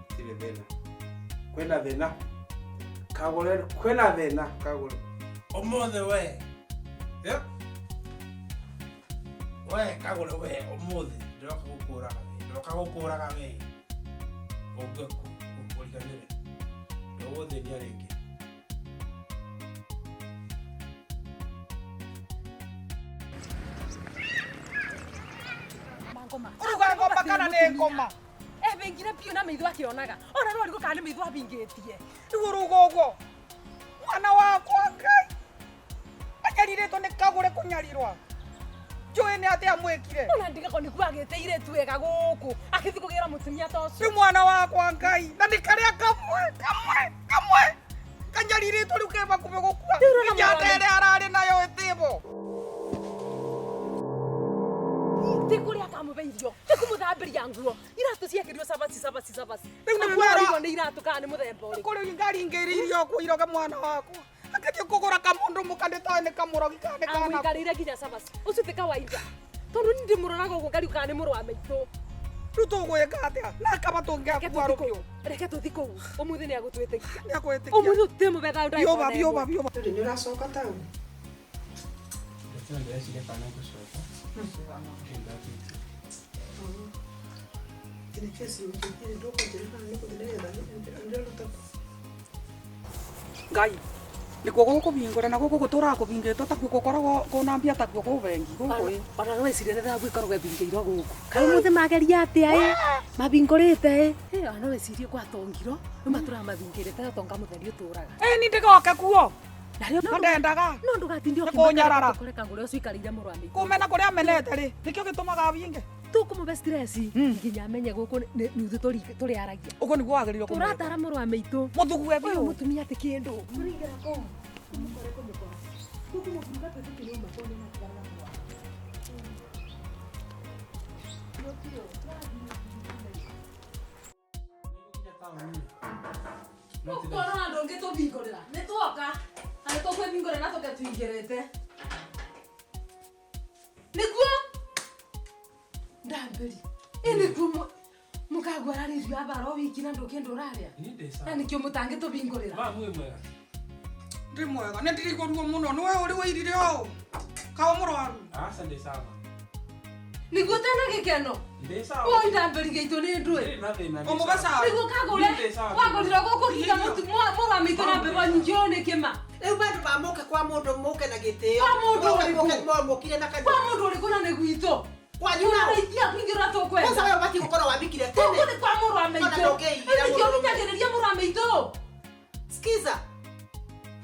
Gũtirĩ thĩna. Kwĩna thĩna. Kagũre kwĩna thĩna kagũre. Ũmũthĩ we. Yep. We kagũre we ũmũthĩ ndĩroka gũkũraga we. Ndĩroka gũkũraga we. Ũnge kũriganĩre. Ndũgũthĩnia rĩngĩ. Uruga ngoma kana nĩ ngoma? Ebingire biũ na maitho akĩonaga ona no arigũ kana nĩ maitho abingĩtie. Rĩu ũruga ũguo mwana wakwa Ngai anyarirĩtwo nĩ kagũre kũnyarirwa njũĩ nĩ atĩa mwĩkire ona ndigako nĩguo agĩte irĩtu wega gũkũ akĩthiĩ kũgĩra mũtumia ta ũcio rĩu mwana wakwa Ngai na nĩ karĩa kamwe kamwe kamwe kanyarirĩtwo rĩu ke bakubĩ gũkua nginya ĩrĩa ararĩ nayo ĩtĩbo ti kũrĩa akamũhe irio ti kũmũthambĩria nguo iratũ ciekĩrirwo cabaci cabaci cabaci Rĩu nĩ Ona no kwera. arigwo nĩ iratũ kana nĩ mũthemba ũrĩkũ kũrĩ ngaringĩrĩirio kũiroge mwana wakwa akĩthiĩ kũgũra kamũndũ mũka ndĩtoĩ nĩ kamũrogi kana nĩ kana amũikarĩire nginya cabaci ũcio ti kawaida tondũ niĩ ndĩmũroraga ũguo ngariu kana nĩ mũrũ wa maitũ rĩu tũgwĩka atĩa na kaba tũngĩakua rũkĩũ reke tũthi kũu ũmũthĩ nĩ agũtwĩtĩkia nĩ agwĩtĩkia ũmũthĩ tũtimũbe thayũ biũba biũba biũba Rĩu nĩ ũracoka taũni? Ndĩreciria ndĩreciria kana ngũcoka. Nĩ kesi ũngĩthiĩ ndũkũnjĩra kana nĩ gũthiĩ nĩgetha ndĩraruta Ngai nĩkuo gũkũbingũra na gũkũ gũtũraga kũbingĩtwo takuo gũkoragwo kũna mbia takuo kũu bengi gũkũ ĩ ona no wecirie thabu ikoragwo ĩbingĩirwo gũkũ kaĩ mũthĩ mageria atĩa ĩ mabingũrĩte ĩ ona no wecirie gwatongiro rĩu matũraga mabingĩrĩte tonga mũtheri ũtũraga ĩ ni ndĩgoke kuo narĩo no ndendaga no ndũgatinde Nĩ kũnyarara. ũkĩmakĩra kangũrĩa ũcio ikarĩire mũrũ wa maitũ kũmena kũrĩa amenete rĩ nĩkĩo gĩtũmaga abinge tũkũmũbe stress nginya amenye gũkũ nĩ ithuĩ tũrĩaragia ũguo nĩguo wagĩrĩirwo kũmwĩka tũratara mũrũ wa maitũ mũthugue ũyũ biũ mũtumia ti kĩndũ tũringĩra kũu tũmũkore kũmũkora tũkũmũburuga twĩtĩkĩre uma tondũ nĩ atigana na mũrũ wa Tũkuona ndũngĩtũbingũrĩra nĩ tuoka na nĩ tũkwĩbingũrĩra na tũke tũingĩrĩte nĩguo ndambĩri ĩ nĩguo mũkagwararĩrio athara o wiki na ndũkĩndũ ũrarĩa Niĩ ndĩ na sawa. nĩkĩo mũtangĩtũbingũrĩra Ma mwĩ mwega. ndĩ mwega nĩ ndirigwo ruo mũno nĩwe ũrĩ wairire ũũ kawa mũrwaru Aca ndĩ sawa. nĩguo tena gĩkeno Ndĩ sawa. oi ndambĩri gĩitũ nĩ ndũĩ Ndirĩ na thĩna. ndĩ Ũmũbe sawa. cai. nĩguo kagũre Ndĩ sawa. wagũrĩra gũkũ nginya mũrũ wa maitũ na mbembe nyingĩ ũũ nĩ kĩma Rĩu bandũ ba mũke kwa mũndũ mũke na gĩtĩo. Kwa mũndũ ũrĩkũ? Mũkire na kwa kanua. mũndũ ũrĩkũ na nĩ gwitũ Kwanyu nao. Tũraithia kwingĩ ũrĩa tũkwenda Kwanza wewe ũbatiĩ gũkorwo wambikire tene. gũkũ nĩ kwa mũrũ wa Ona maitũ ndũngĩigĩra nĩkĩo mũndũ. ũhinyagĩrĩria mũrũ wa maitũ Skiza.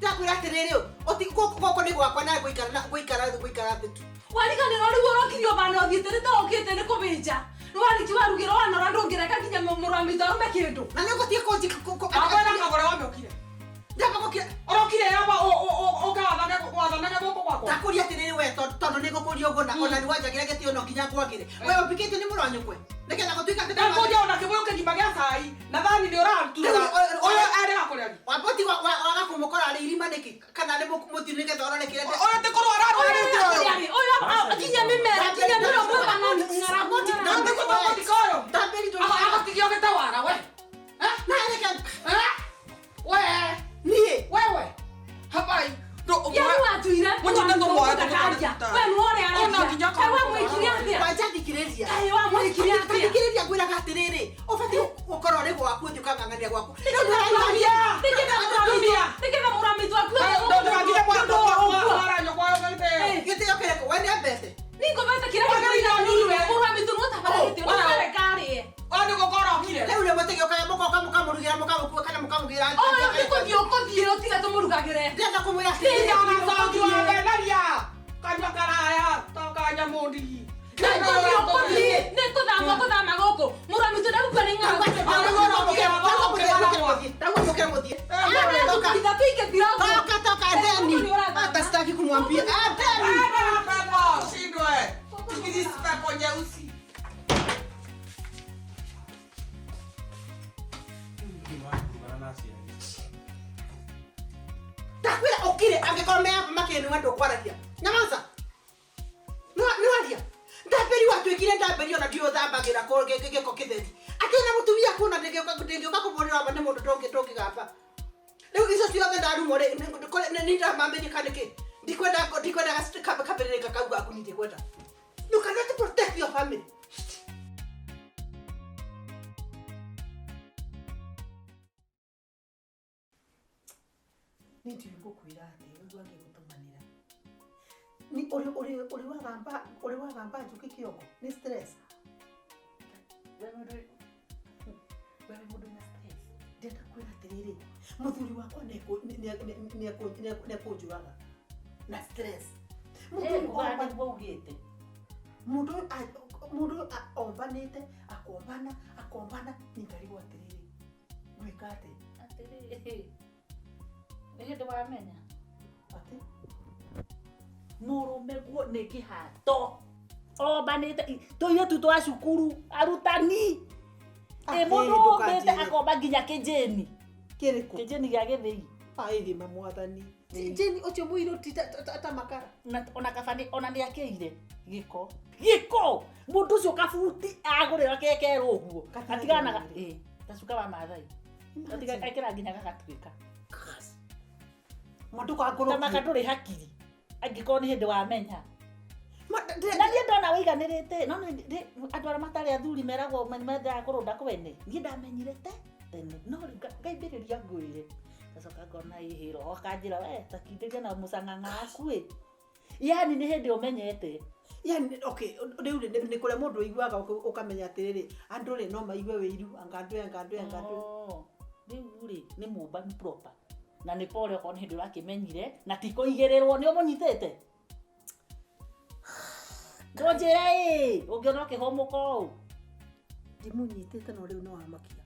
Ndakwĩra atĩrĩrĩ, gũkũ nĩ gwakwa na ngũikara na ngũikara ngũikara thĩ tu. wariganĩrwo rĩu ũrokirio bana ũthiĩte nĩ ta ũkĩte nĩ kũbĩnja nĩwarĩki warugĩra wanora ndũngĩreka nginya mũrũ wa maitũ arume kĩndũ Na nĩ ũgũthiĩ kũnji akwena kagũre wamĩũkire Ndamba gũkira. ũrokire yaba ũka wathanage gũkũ gwakwa Ndakũria atĩrĩrĩ we tondũ nĩ ngũkũria ũguo na ona nĩ wanjagĩra gĩtĩo no nginya ngwagĩre. We ũmbikĩte nĩ mũrũ wa nyũkwe. Nĩgetha gũtuĩka atĩ ndakũria ona kĩbũyũ kĩgima gĩa cai na thani nĩ ũratura Rĩu, ũyũ erĩga kũrĩa Wambũti waga kũmũkora arĩ irima nĩkĩ kana nĩ mũthiru nĩgetha ũrore kĩrĩa ũyũ ti kũrwara arwarĩte ũyũ ũyũ nginya mĩmera nginya mĩromo kana ng'aragu ndĩkũtũmũthika ũyũ Ndambĩri agũtigia ũgĩtawara we Na reke we niĩ wewe habai yani watuire Mũnyite tũmwoe ndakaria we nĩ ũrĩa Ona araria nginya kaĩ wamwĩkire atĩa kwanja thikĩrĩria. kaĩ wamwĩkire atĩa Thikĩrĩria ngwĩraga atĩrĩrĩ ũbatiĩ gũkorwo ũrĩ gwaku ũthiĩ ũkang'ang'ania gwaku. Rĩu Tumia. nĩgetha mũrũ wa maitũ akue ndũgakinya mwaranyũkwa ũgĩtĩo Gĩtĩo kĩrĩkũ we nĩambete. ningũbete kĩrĩa Wagĩrĩire ũnyue. mũrũ wa maitũ nĩũtabara gĩtĩo Oh, ndũkareka arĩe ũyũ nĩ gũkorwo okire Rĩu rĩmwe tĩgĩũkaga mũgoka mũkamũrugĩra mũkamũkua kana mũkamũgĩra. ũyũ nĩ kũthiĩ ũkũthiĩ ũtige tũmũrugagĩre Ndĩrenda kũmwĩra atĩrĩrĩ. Ndĩna coki wa mbenaria kanyua karaya to ka nyamũ ndigi nĩkũthiĩ ũkũthiĩ nĩkũthama ũkũthama gũkũ mũrũ wa maitũ ndagũkua nĩ ng'aragu Ndauga mũke mũthiĩ. Itha tũingĩtira Toka toka ndeni. Hata sitaki kumwambia. Ah, ndeni. Shindwe tikisi pepo nyeusi Ndimangumana na aciari. Ndakwĩra ũkire angĩkorwo me makĩnua ndũkwaragia. Nyamaza. Nĩ waria. Ndambĩri watuĩkire ndambĩri ona ndiũ thambagĩra gĩko kĩtheri. Atĩ ona mũtumia kuona ndĩngĩũka kũbũrĩra aba nĩ mũndũ tũngĩgamba. Rĩu icio ciothe ndarumwo rĩ, nĩ ndamamenyeka nĩkĩ? Ndikwenda ndikwenda kabĩrĩrĩka kau gaku ni ndikwenda. You cannot protect your family. Nĩ ndiũĩ ngũkwĩra atĩ ũguo angĩgũtũmanĩra. Nĩ ũrĩ wagamba ũrĩ wagamba njũkĩ kĩongo nĩ stress. Wewe mũndũ wĩna stress. Ndĩrenda kwĩra atĩrĩrĩ, mũthuri wakwa nĩekũnjũraga na stress. Mũthuri wakwa nĩguo ugĩte. Mũndũ ũyũ ombanĩte akombana akombana ningarigwo atĩrĩrĩ ngwĩka atĩ Atĩrĩrĩ. Nĩ hĩndĩ wamenya. Atĩ Mũrũme guo nĩ kĩhato. Ombanĩte tũirĩtu twa cukuru arutani. Ĩ mũndũ ũmbĩte akomba nginya kĩnjĩni. Kĩrĩkũ? Kĩnjĩni gĩa gĩthĩi. Aĩrĩ mwathani. Jeni ũcio mũirũ ti ta makara. Na ona kaba nĩ ona nĩ akĩire gĩko. Gĩko! Mũndũ ũcio kabuti agũrĩra kekerwo ũguo. Atiganaga ĩ ta cuka wa Maathai. Atiga ekĩra nginya gagatuĩka. Mũndũ kangũrũkie. Ta maka ndũrĩ hakiri. Angĩkorwo nĩ hĩndĩ wamenya. Na niĩ ndona wĩiganĩrĩte no andũ arĩa matarĩ athuri meragwo mendaga kũrũnda kwene. Niĩ ndamenyire te tene no rĩu ngaimbĩrĩria ngwĩre. Ngacoka ngona ĩhĩ roho akanjĩra we takindĩria na mũcang'ang'a waku ĩ. Yani nĩ hĩndĩ ũmenyete. Yani okay rĩu rĩ nĩ kũrĩa mũndũ ũiguaga ũkamenya atĩrĩrĩ andũ rĩ no maigue wĩiru anga andũ anga andũ anga andũ. Rĩu rĩ nĩ mũmbanu proper. Na nĩ pole okorwo nĩ hĩndĩ ũrakĩmenyire na ti kũigĩrĩrwo nĩ ũmũnyitĩte. Ndũnjĩre ĩ ũngĩona ũkĩhũmũka ũũ. Ndimũnyitĩte no rĩu no wamakia.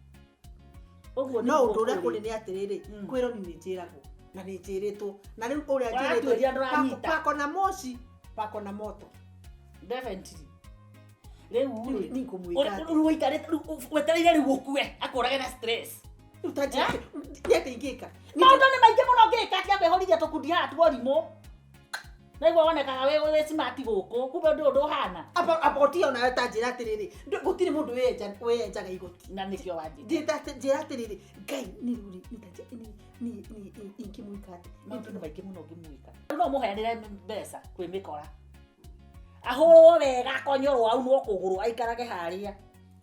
Ũguo no ũndũ ũrĩa kũrĩ nĩ atĩrĩrĩ kwĩrwo nĩ njĩragwo na nĩ njĩrĩtwo na rĩu ũrĩa njĩrĩtwo pako na moshi pako na moto. Definitely. Rĩu rĩ nĩngũmwĩka rĩu ũikarĩte wetereire rĩu ũkue akũrage na stress. Rĩu ta njĩra nĩ atĩ ingĩka. Maũndũ nĩ maingĩ mũno ũngĩka tiga kwĩhorithia tũkundi haha tuorimũ. Naigua wonekaga wĩ smart gũkũ kumbe ndũ ũndũ ũhana. Aba onawe ta njĩra atĩrĩrĩ gũtirĩ mũndũ wĩyenjaga igoti. Na nĩkĩo wanjĩra. Njĩra atĩrĩrĩ Ngai nĩ rĩu ingĩmwĩka atĩ. Maũndũ nĩ maingĩ mũno ũngĩmwĩka. Rĩu no ũmũheanĩre mbeca kwĩ mĩkora. Ahũrwo wega akonyorwo aunwo kũgũrũ aikarage harĩa.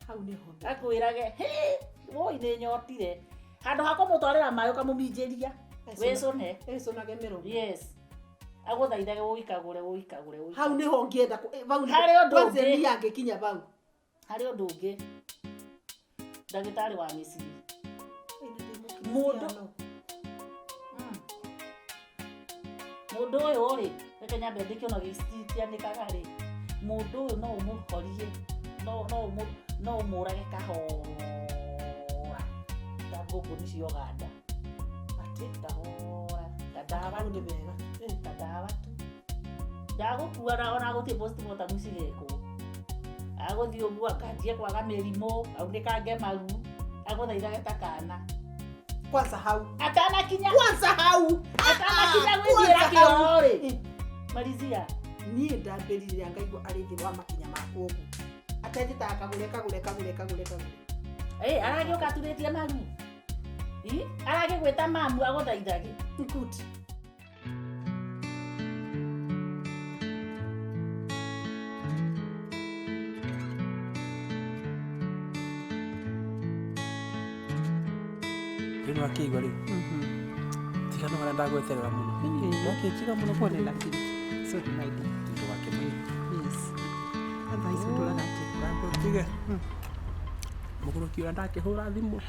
Hau nĩho. Akwĩrage hĩ woi nĩ nyotire. Handũ ha kũmũtwarĩra maĩ ũkamũminjĩria. Wĩcũne. Wĩcũnage mĩromo. Yes. Agũthaithage ũikagũre ũikagũre. Hau nĩho ngĩenda bau harĩ ũndũ ũngĩ niĩ angĩkinya bau. Harĩ ũndũ ũngĩ. Ndagĩtarĩ wa mĩciĩ. Mũndũ mũndũ ũyũ rĩ reke nyambe ndĩkĩona gĩcitianĩkaga rĩ mũndũ ũyũ no ũmũhorie no ũmũrage kahora ta ngũkũ nĩ cia Ũganda. Atĩ kahora ta ndawa nĩ wega ta ndawa tu ndagũkua ona gũthiĩ postmortem cigekwo agũthiĩ ũguo akanjie kwaga mĩrimũ aunĩkange maru agũthaithage ta kana. Kwanza hau atanakinya kwanza hau atanakinya gwĩthiĩra kĩoro rĩ marizia niĩ ndambĩrĩria ngaigua arĩ thĩ wa makinya makwa ũguo atenjĩtaga kagũre kagũre kagũre kagũre kagũre. Ĩ aragĩũka aturĩtie maru ĩ aragĩgwĩta mamu agũthaithage. Good. Rĩu nĩwakĩigua rĩu tiga no harĩa ndagweterera mũno nĩwakĩnjiga mũno pole lakini sorry my dear tondũ wakĩmenya. Yes. Thaa ici ũtũraga atĩa? Wambe ũtige mũgũrũki ũrĩa ndakĩhũra thimũ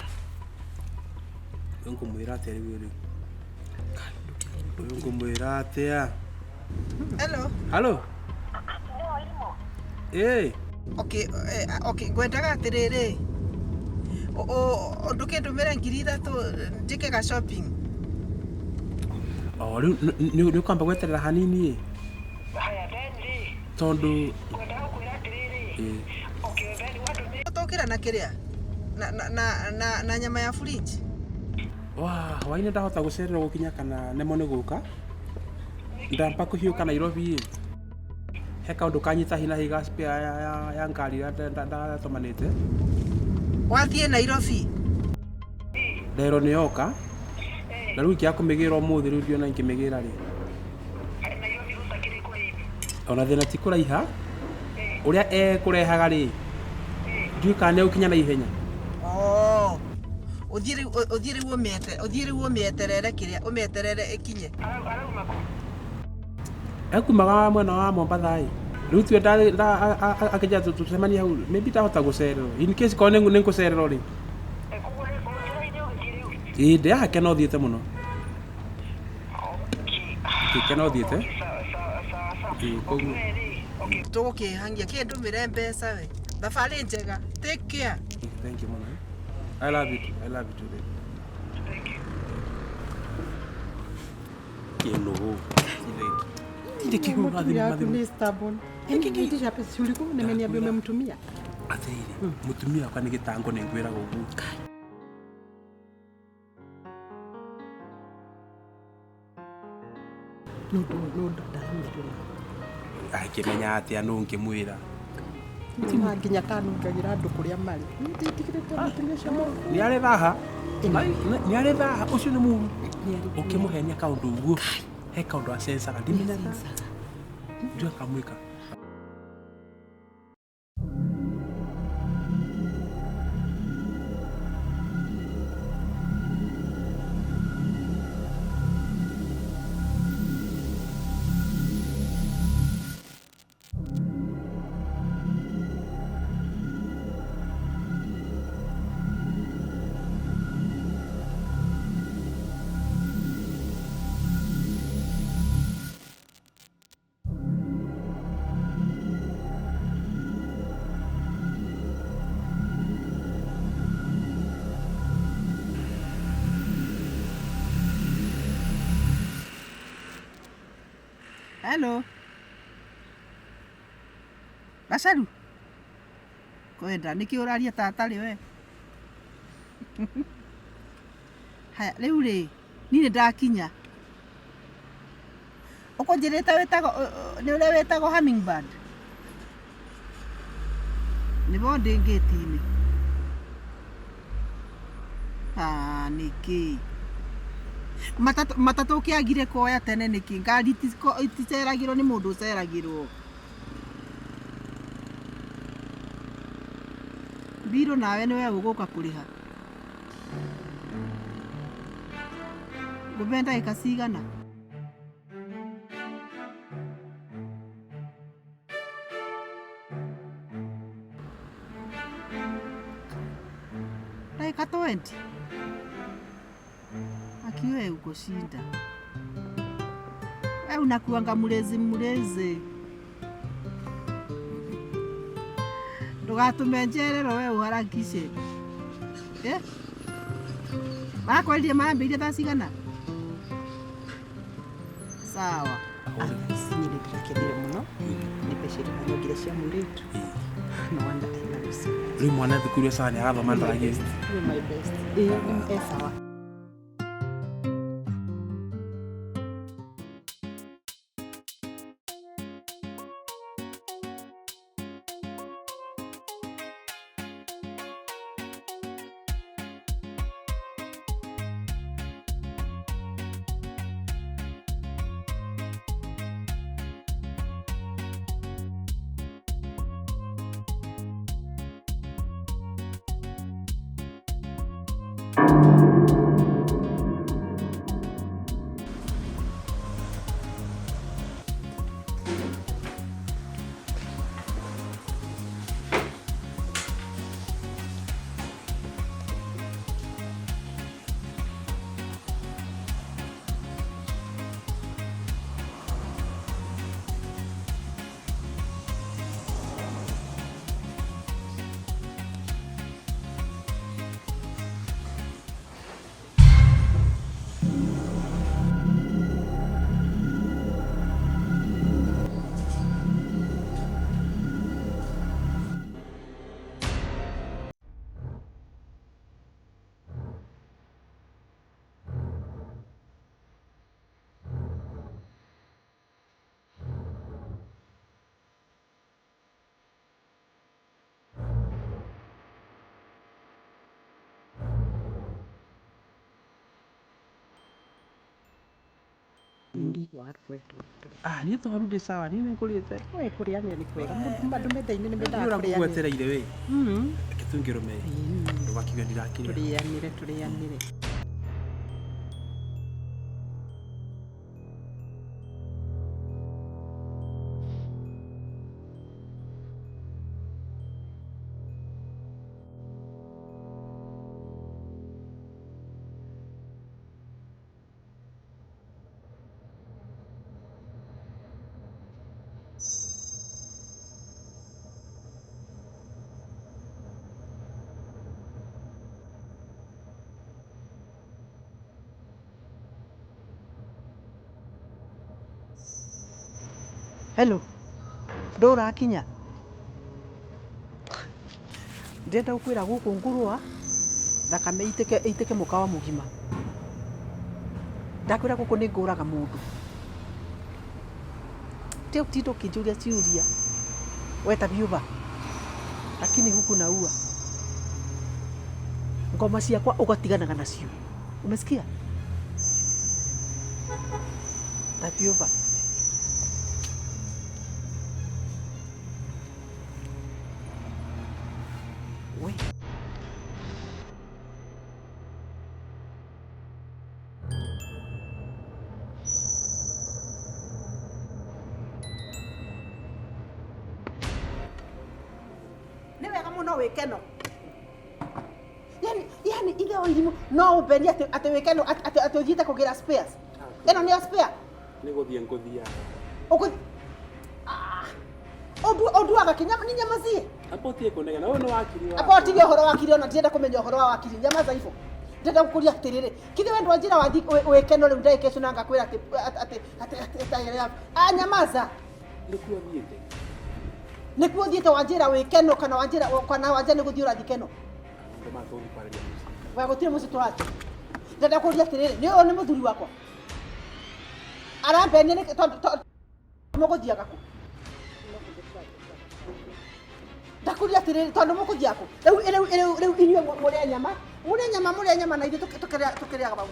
rĩu ngũmwĩra atĩa rĩu rĩu rĩu ngũmwĩra atĩa. Hello. Hello. Ĩ. Okay, okay, ngwendaga atĩrĩrĩ ndũkĩndũmĩre 3,000 njĩke ga shopping. O rĩu nĩ ũkwamba gweterera hanini ĩ. Tondũ tũkĩra na kĩrĩa na nyama ya fridge. Wa hwainĩ ndahota gũcererwo gũkinya kana nemwo nĩ gũka. Ndamba kũhiũka Nairobi ĩ. He kaũndũ kanyita hi na hi ga spare ya ngari ĩrĩa ndatũmanĩte. Wathiĩ Nairobi? Ndero nĩ yoka na rĩu ingĩaga kũmĩgĩra ũmũthĩ rĩu ndiona ingĩmĩgĩra rĩ. Ona thĩna ti kũraiha ũrĩa ekũrehaga rĩ ndiũĩ kana nĩegũkinya na ihenya. Oh. Ũthiĩ rĩu ũthiĩ rĩu ũmĩete ũthiĩ rĩu ũmĩeterere kĩrĩa ũmĩeterere ĩkinye. Ekumaga mwena wa Mombatha ĩ rĩu tuwe akĩnjĩra tũcemanie hau maybe ndahota gũcererwo in case korwo nĩ ngũcererwo rĩ ĩĩ ndĩ haha kena ũthiĩte mũno kena ũthiĩte ĩĩ koguo Tũgũkĩhangia kĩ ndũmĩre mbeca we. Thabarĩ njega. Take care. Thank you mũno. I love you too. I love you too baby. Kĩnũgũ. Tinde kĩhũra thimũ Yaku mathimũ. ni stubborn. Yaani niitisha pesa si ulikuwa umeniambia umemtumia. Atĩrĩrĩ, mũtumia wakwa nĩ gĩtango nĩ ngwĩraga ũguo. No no ndaramenya. Akĩmenya atĩa nũ ngĩmwĩra. Na nginya kanungagira andũ kũrĩa marĩ. Nditigĩrĩte mũtumia ũcio mũru. Nĩ arĩ thaha. Nĩ arĩ thaha ũcio nĩ mũru. Ũkĩmũhenia kaũndũ ũguo. He kaũndũ acencaga ndimenyaga. Ndiũĩ akamwĩka. Hello. Gacaru. Kwenda nĩkĩ ũraria ta atarĩ we? Haya rĩu rĩ niĩ nĩ ndakinya. Ũkũnjĩrĩte wĩtagwo nĩ ũrĩa wĩtagwo hummingbird? Nĩbo ndĩ ngĩti-inĩ. Ah, nĩkĩ? Matatũ matatũ ũkĩagire kuoya tene nĩkĩ? Ngari iticeragĩrwo nĩ mũndũ ũceragĩrwo. Mbirũ nawe nĩwe ũgũka kũrĩha. Ngũbe ndagĩka cigana? Ndagĩka 20? Akiwe uko shinda. We unakuanga murezi murezi. Ndũgatũme njererwo we ũharakishe. Eh? Marakwendire marambĩrĩirie thaa cigana? Sawa. Ici niĩ nĩndĩrakenire mũno nĩ mbeca iria nyongire cia mũirĩtu. No wonder I love you so much. Rĩu mwana thukuru sawa nĩ arathoma ndaragia. You're my best. Ĩĩ, e sawa. Ah, niĩ twaru ndĩ sawa, niĩ nĩngũrĩte. We kũrĩanĩra nĩ kwega. Andũ mendaine nĩ mendaga Ũrĩa kũrĩanĩra. ngũgwetereire wĩ. Reke tũngĩrũme. Ndũgakiuge ndirakĩrĩa. Tũrĩanĩre, tũrĩanĩre. Hello, ndũrakinya ndĩrenda gũkwĩra gũkũ ngũrũa thakame itĩke itĩke mũkawa mũgima. Ndakwĩra gũkũ nĩ ngũraga mũndũ. Tiga gũtinda ũkĩnjũria ciũria weta biũba, lakini huku naua ngoma ciakwa ũgatiganaga nacio, umesikia? Tabiũba. We. Nĩ wega mũno wĩkeno. Yani, yani ithe wa irimũ no ũmbenie atĩ atĩ wĩkeno atĩ atĩ atĩ ũthiĩte kũgĩra spares. Ĩno nĩyo spare. Nĩ gũthiĩ ngũthiaga. Ũgũthi ũnduaga kĩ nyama ni nyamazie. Amba ũtige kũnegena, ũyũ nĩ wakiri wa. Amba ũtige ũhoro wa kiri ona ndirenda kũmenya ũhoro wa wakiri nyamaza ibo. Ndĩrenda gũkũria atĩrĩrĩ, kithĩ we ndwanjĩra wathi wĩkeno rĩu ndagĩka icio na ngakwĩra atĩ atĩ atĩ atĩ a nyamaza. Nĩkuo thiĩte. Nĩkuo ũthiĩte wanjĩra wĩkeno kana wanjĩra kana wanjĩra nĩ gũthiĩ ũrathiĩ keno. Maũndũ maya tũgũthiĩ kwarĩria mũciĩ. We gũtirĩ mũciĩ tũrathiĩ. Ndĩrenda kũria atĩrĩrĩ, nĩ ũyũ nĩ mũthuri wakwa. Arambenia nĩ tondũ mũgũthiaga kũ? Ndakũria atĩrĩrĩ, tondũ mũkũthiaga kũ? Rĩu rĩu rĩu rĩu inyuĩ mũrĩe nyama, mũrĩe nyama, mũrĩe nyama na ithuĩ tũkĩrĩa tũkĩrĩaga vau.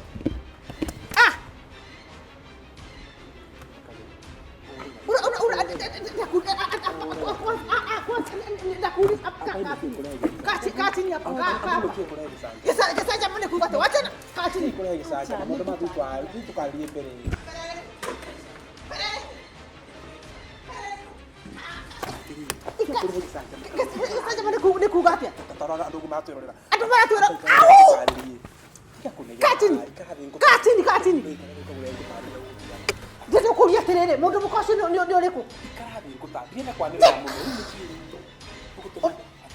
Ah! Ura ura ura kaa chini hapo, kaa kaa hapa. Gĩcanjama nĩ kuuga atĩ wachana, kaa chini. Kũrehe gĩcanjama, maũndũ maya tũthiĩ tũkarĩrie mbere. Gĩcanjama nĩ kuuga atĩa? Tarora andũ maratwĩrorera. Andũ maratwĩra au! Kaa chini. Kaa chini, kaa chini. Ndĩrenda gũkũria atĩrĩrĩ, mũndũ mũka ũcio nĩ ũrĩkũ? Ndienda kwanĩrĩra mũno.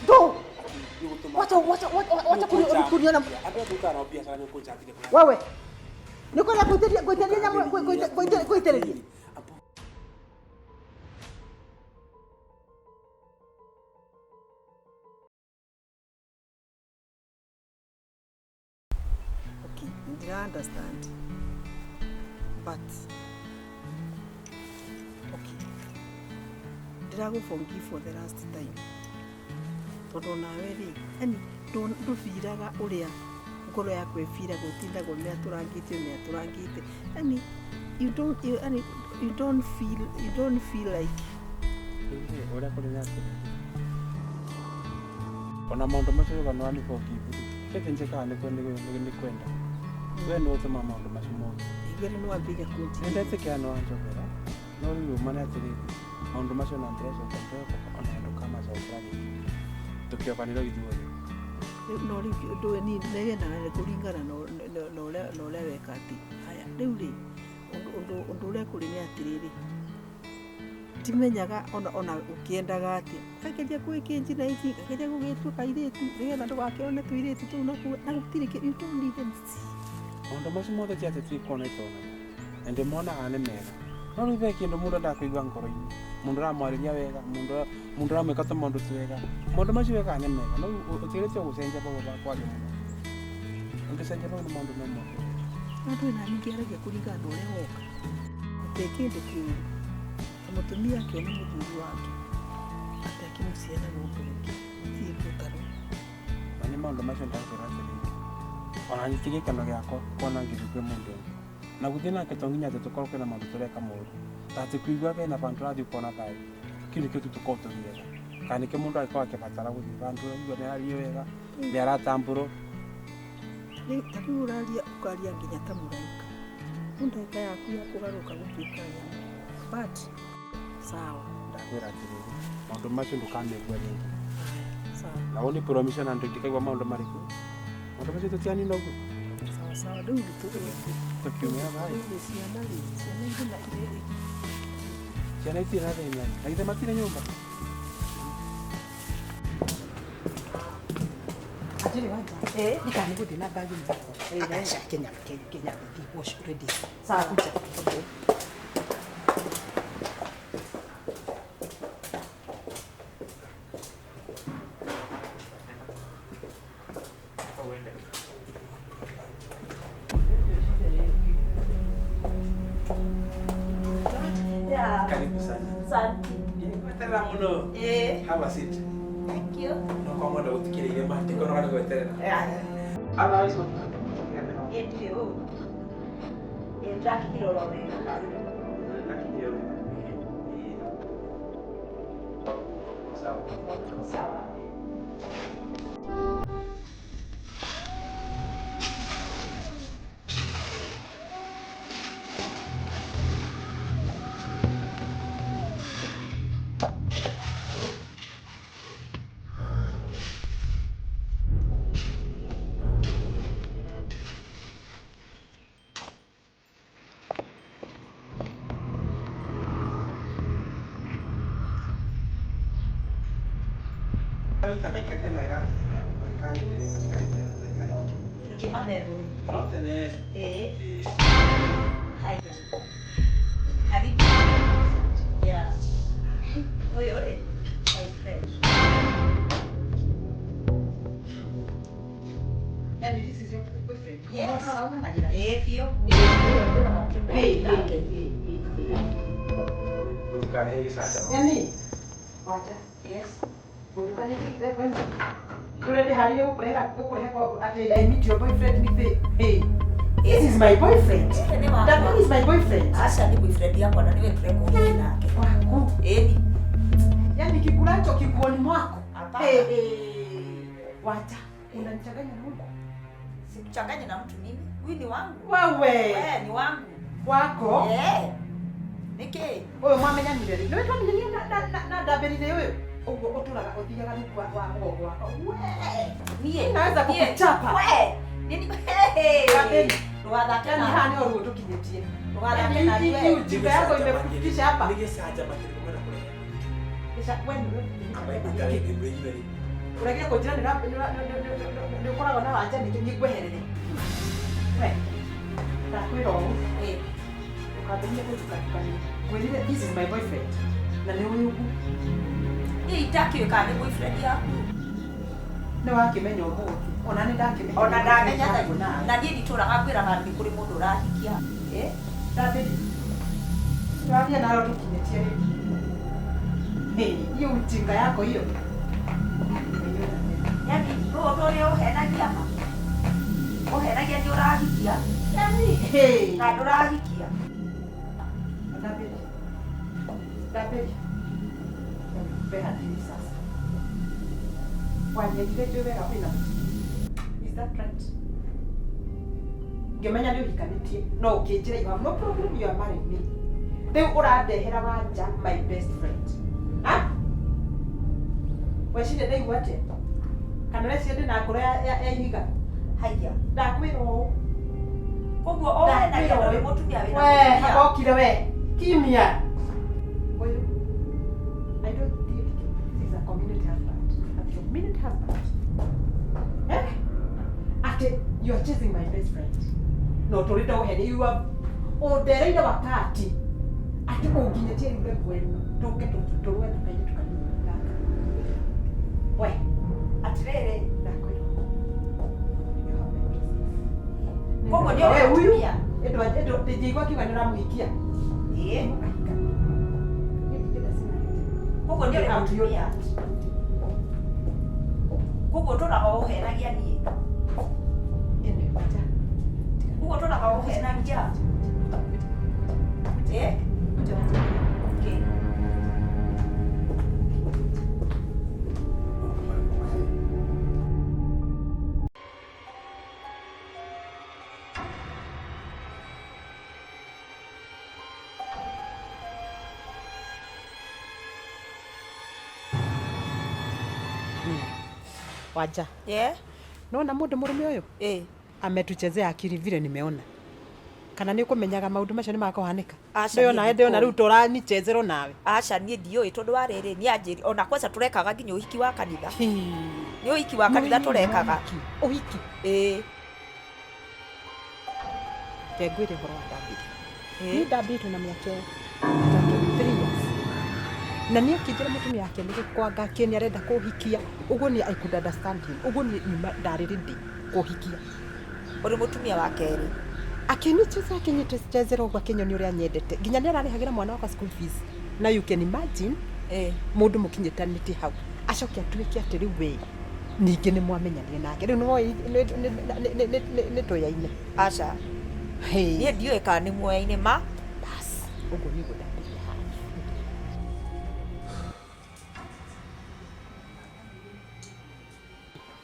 Ndũ. Wacha wacha wacha kuniona Andũ aya tũrutaga nao biacara nĩ ũkũnjambithia. wewe. Nĩ ũkwenda gũitĩrĩria gũitĩrĩria nyamũ gũitĩrĩria. Okay, ndira understand. But okay. Ndĩragũ forgive for the last time. Tondũ nawe rĩ, yani ndũbiraga ũrĩa ngoro yaku ĩbiraga ũtindagwo mĩatũrangĩte mĩatũrangĩte. Yani you don't you, yani, you don't feel you don't feel like Ũrĩa kũrĩ nĩ atĩrĩrĩ, ona maũndũ macio uga nĩ wani forgive rĩ, kĩndĩ njĩkaga nĩ kwenda. We nĩwe ũtũmaga maũndũ macio mothe. Igĩrĩ nĩ wambĩrĩria kũnjigĩrĩra. Nĩndetĩkĩra nĩ wanjogera, no rĩu ũma nĩ atĩrĩrĩ, maũndũ macio ona ndĩrecoka ndĩrecoka ona ndũkamacokera rĩngĩ. Tũkĩohanĩra ithuothe. No rĩu ũndũ ũyũ niĩ nĩyendaga nĩ kũringana na ũrĩa weka atĩ. Haya, rĩu rĩ, ũndũ ũrĩa kũrĩ nĩ atĩrĩrĩ, ndimenyaga ona ona ũkĩendaga atĩa. Ngageria gwĩkĩnji na ici, ngageria gũgĩtua kairĩtu nĩgetha ndũgakĩone tũirĩtu tũu nakuo na gũtirĩ you don't even see. Maũndũ macio mothe ti atĩ tikuona itonaga, na ndĩmonaga nĩ mega. No rĩu he kĩndũ mũndũ endaga kũigua ngoro-inĩ, mũndũ ũramwarĩria wega, mũndũ ũramwĩka tũmaũndũ twega. Maũndũ macio wekaga nĩ mega, no ũtigĩrĩte gũcenjia bau bakwaria mũno. Ũngĩcenjia bau nĩ maũndũ no moke. Andũ ena ningĩ aragia kũringana na ũrĩa woka. Gũtirĩ kĩndũ kĩũru. Na mũtumia akĩona mũthuri wake atĩ akĩmũciara mũndũ ũngĩ, gũtirĩ ũndũ. Na nĩ maũndũ macio ndakwĩra atĩrĩrĩ, ona niĩ ti gĩkeno gĩakwa kuona ngĩthiĩ kwĩ mũndũ ũngĩ. Na guthii nake to nginya ati tukorwo kwina maundu tureka moru. Ta ati kuigua bena bandu rathi ukona thayo. Kiu nikio tu tukorwo tugietha. Kana nikio mundu agikorwo akibatara guthii bandu igua niararia wega, niaratambũrwo. Ta rĩu ũraria ũkaria nginya ta mũraika. Rĩu ndagĩka yaku ya kũgarũrũka gũtuĩka nyamũ. But sawa. Ndakwĩra atĩrĩrĩ, maũndũ macio ndũkamekua rĩngĩ. Sawa. Na ũni promise na ndikaigua maũndũ marĩkũ. Maũndũ macio tũtianina ũguo. Sawa sawa rĩu Tũkiumia thayũ. Rĩu ciana rĩ, ciana irĩ na irĩ Ciana itirĩ na thĩna. Na githĩ matirĩ nyũmba? Atĩrĩ wanja. Ndikana nĩgũthiĩ na bagi mũhuko. Akaca Kenya Kenya thiĩ wash ready. Sawa. Kuja. Okay. Yeah. Karibu sana. Asante. Gweterera muno. Have a seat. Thank you. No kwa mwenda gutikiriire ma ndikonoga ni gweterera. Otherwise Ĩndĩ ũũ. Ĩ ndakinyire oro wega. Sawa. Sawa. I meet your boyfriend with the hey. This is my boyfriend. That one is my boyfriend. Asha ni boyfriend yako na niwe turekodi nake. Wako. Eni. Yaani kikulacho kikuoni mwako. Hey, hey. Wacha. Unanichanganya na huko. Sikuchanganya na mtu mimi. Huyu ni wangu. Wewe. Wewe ni wangu. Wako? Eh. Niki. Wewe mwamenyanire ri. Niwe twamenyanire na ndambirire wewe. Uguo uturaga uthiaga rungu wa mugongo wakwa. Niĩ naweza kukuchapa. We. Nini? Ndũgathake Yaani na haha nĩho ruo tũkinyĩtie. Ndũgathake na Yaani hii ujinga yako imekufikisha hapa. Nĩgĩcanjama kĩrĩkũ mwenda kũrehe? Gĩca we nĩwe. Amba Ũregire kũnjĩra nĩ ũkoragwo na wanja nĩkĩ niĩ ngweherere. We. Ndakwĩra ũũ. Ũkambĩrĩria kũndukanukania. Ngwĩrire this is my boyfriend. Na nĩ ũyũ ũguo. Niĩ itakĩũĩ kana nĩ boyfriend yaku. Nĩ wakĩmenya ũmũthĩ. Ona nĩ ndakĩmenya. Ona ndamenya na niĩ nditũraga ngwĩraga nĩ kũrĩ mũndũ ũrahikia. Ndambĩrĩria. Twathiĩ nayo tũkinyĩtie rĩu. Hey, hiyo ujinga yako hiyo. Yaani rũũ ũrĩa ũhenagia ma. Ũhenagia nĩ ũrahikia. Yaani hey. Na ndũrahikia. Ndambĩrĩria. Ndambĩrĩria. Mpe hadithi sasa. Wanyendire njũĩ wega wĩna mũtumia. Is that right? Ngĩmenya nĩ ũhikanĩtie no ũkĩnjĩra you have no problem you are marrying me. Rĩu ũrandehera wanja my best friend. Ha? Weciria ndaigua atĩa? Kana ũreciria ndĩna ngoro ya ihiga? Haiya. Ndakwĩra ũũ. Koguo ũhenagia ndũrĩ mũtumia wĩna We, mũtumia. hakokire we. Kimya. Ũyũ. I don't think this is a community husband. A community husband. Eh? Ate, you are chasing my best friend. No, tũrĩte ũheni. You are ũndereire wakati. Ate ũnginyĩtie rĩu level ĩno. Tũke tũrũe na kairĩtu kanini gaka. We. Atĩrĩrĩ. Ndakwĩra. You have my blessings. Koguo nĩ ũrĩ We, huyu mũtumia. ĩndũ ndingĩigua akiuga nĩ ũramũhikia. Ĩĩ. Mũkahika. Niĩ ndingĩenda ciana. Koguo nĩ ũrĩ mũtumia. Koguo ũtũraga ũhenagia niĩ. Ĩno, wacha. Koguo ũtũraga ũhenagia. Eh? Okay. Waja. Yeah. Nona mundu murume uyu? Eh. Ametuchezea akili vile nimeona. Kana nĩ ũkũmenyaga maũndũ macio nĩ makohanĩka? Aca, Ndĩona niĩ ndĩona ndikũĩ. rĩu tũranichezerwo nawe. Aca niĩ ndiũĩ tondũ wa rĩrĩ nĩ anjĩri ona kwanza tũrekaga nginya ũhiki wa kanitha. Nĩ ũhiki wa kanitha tũrekaga. Ũhiki? Ĩĩ. Reke ngwĩre ũhoro wa David. Ĩĩ. Niĩ ndambĩtwo na mĩaka ĩtatũ, 3 years. Na niĩ akĩnjĩra mũtumia wake nĩ gĩkwanga kĩ nĩ arenda kũhikia. Ũguo niĩ I could understand him. Ũguo niĩ nyuma ndarĩ ready kũhikia. Ũrĩ mũtumia wa kerĩ. Akĩnicheza akĩnichezera ũguo akĩnyonia ũrĩa anyendete. Nginya nĩ ararĩhagĩra mwana wakwa school fees. Na you can imagine mũndũ mũkinyĩtanĩtie hau acoke atuĩke atĩ rĩu we ningĩ nĩ mwamenyanire nake rĩu nĩwoĩ nĩ tũyaine. Aca. Niĩ ndiũĩ kana nĩ muoyaine ma. Bas, ũguo nĩguo ndambĩrĩria haha.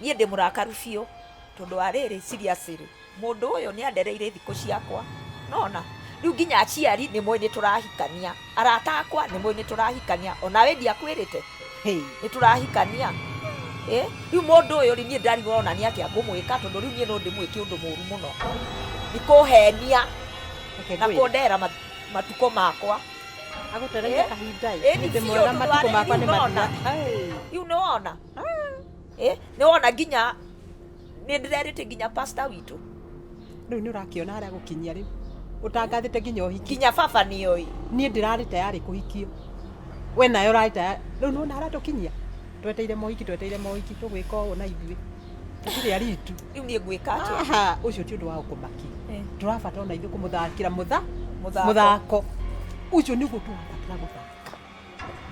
Niĩ ndĩ mũrakaru biũ tondũ wa rĩrĩ seriously mũndũ ũyũ nĩ andereire thikũ ciakwa nona rĩu nginya aciari nĩ moĩ nĩ tũrahikania arata akwa nĩ moĩ nĩ tũrahikania onawe ndiakwĩrĩte nĩ tũrahikania. Eh, rĩu mũndũ ũyũ rĩ niĩ ndarigwo ona nĩ atĩa ngũmwĩka tondũ rĩu niĩ no ndĩmwĩke ũndũ mũru mũno nĩ kũhenia na ngwĩre. kũndera matukũ makwa. Agũtereire kahinda ĩ. Ĩni Ndĩ biũ mwega tondũ matukũ wa makwa rĩrĩ nĩ rĩu nona. mathira. Rĩu nĩ wona. Eh, nĩ wona nginya nĩ ndĩrerĩte nginya pastor witũ. Rĩu nĩ ũrakĩona harĩa gũkinyia rĩu. Ũtangathĩte nginya ũhiki. Nginya baba nĩoĩ. Niĩ ndĩrarĩ tayarĩ kũhikio. We nawe ũrarĩ tayarĩ. Rĩu nĩwona harĩa tũkinyia. Tweteire mohiki tweteire mohiki tũgwĩka ũũ na ithuĩ. Tũtirĩ aritu. Rĩu niĩ ngwĩka atĩa? Aha, ũcio ti ũndũ wa gũkũmakia. Tũrabatara ona ithuĩ kũmũthakĩra Mũthako. mũthako. Ũcio nĩguo tũrabatara gũthaka.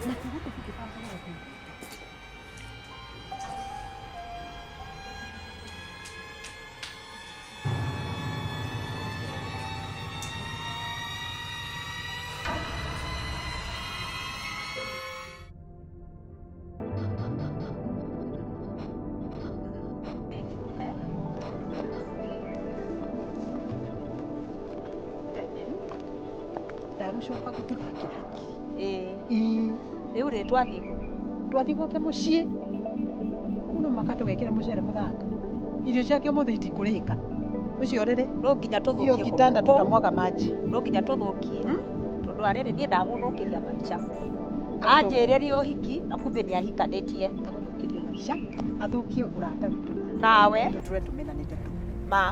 Na tiguo tũngĩbanga maũndũ. Ndagũcoka gũtũthakĩra Ĩĩ. Rĩu rĩ twathiĩ kũ? Twathiĩ gwake mũciĩ. Kũu no mũhaka tũgekĩra mũcere mũthanga. Irio ciake ũmũthĩ itikũrĩka. Ũcio ũrĩrĩ. No nginya tũthũkie Hiyo kitanda kũndũ. tutamwaga maji. No nginya tũthũkie. Tondũ wa rĩrĩ niĩ ndagũthũkĩria maica. Anjĩrĩrie ũhiki na kumbe nĩ ahikanĩtie. Agũthũkĩrie maica, athũkie ũrata witũ. Nawe. Tũtũre tũmenanĩte tu. Ma.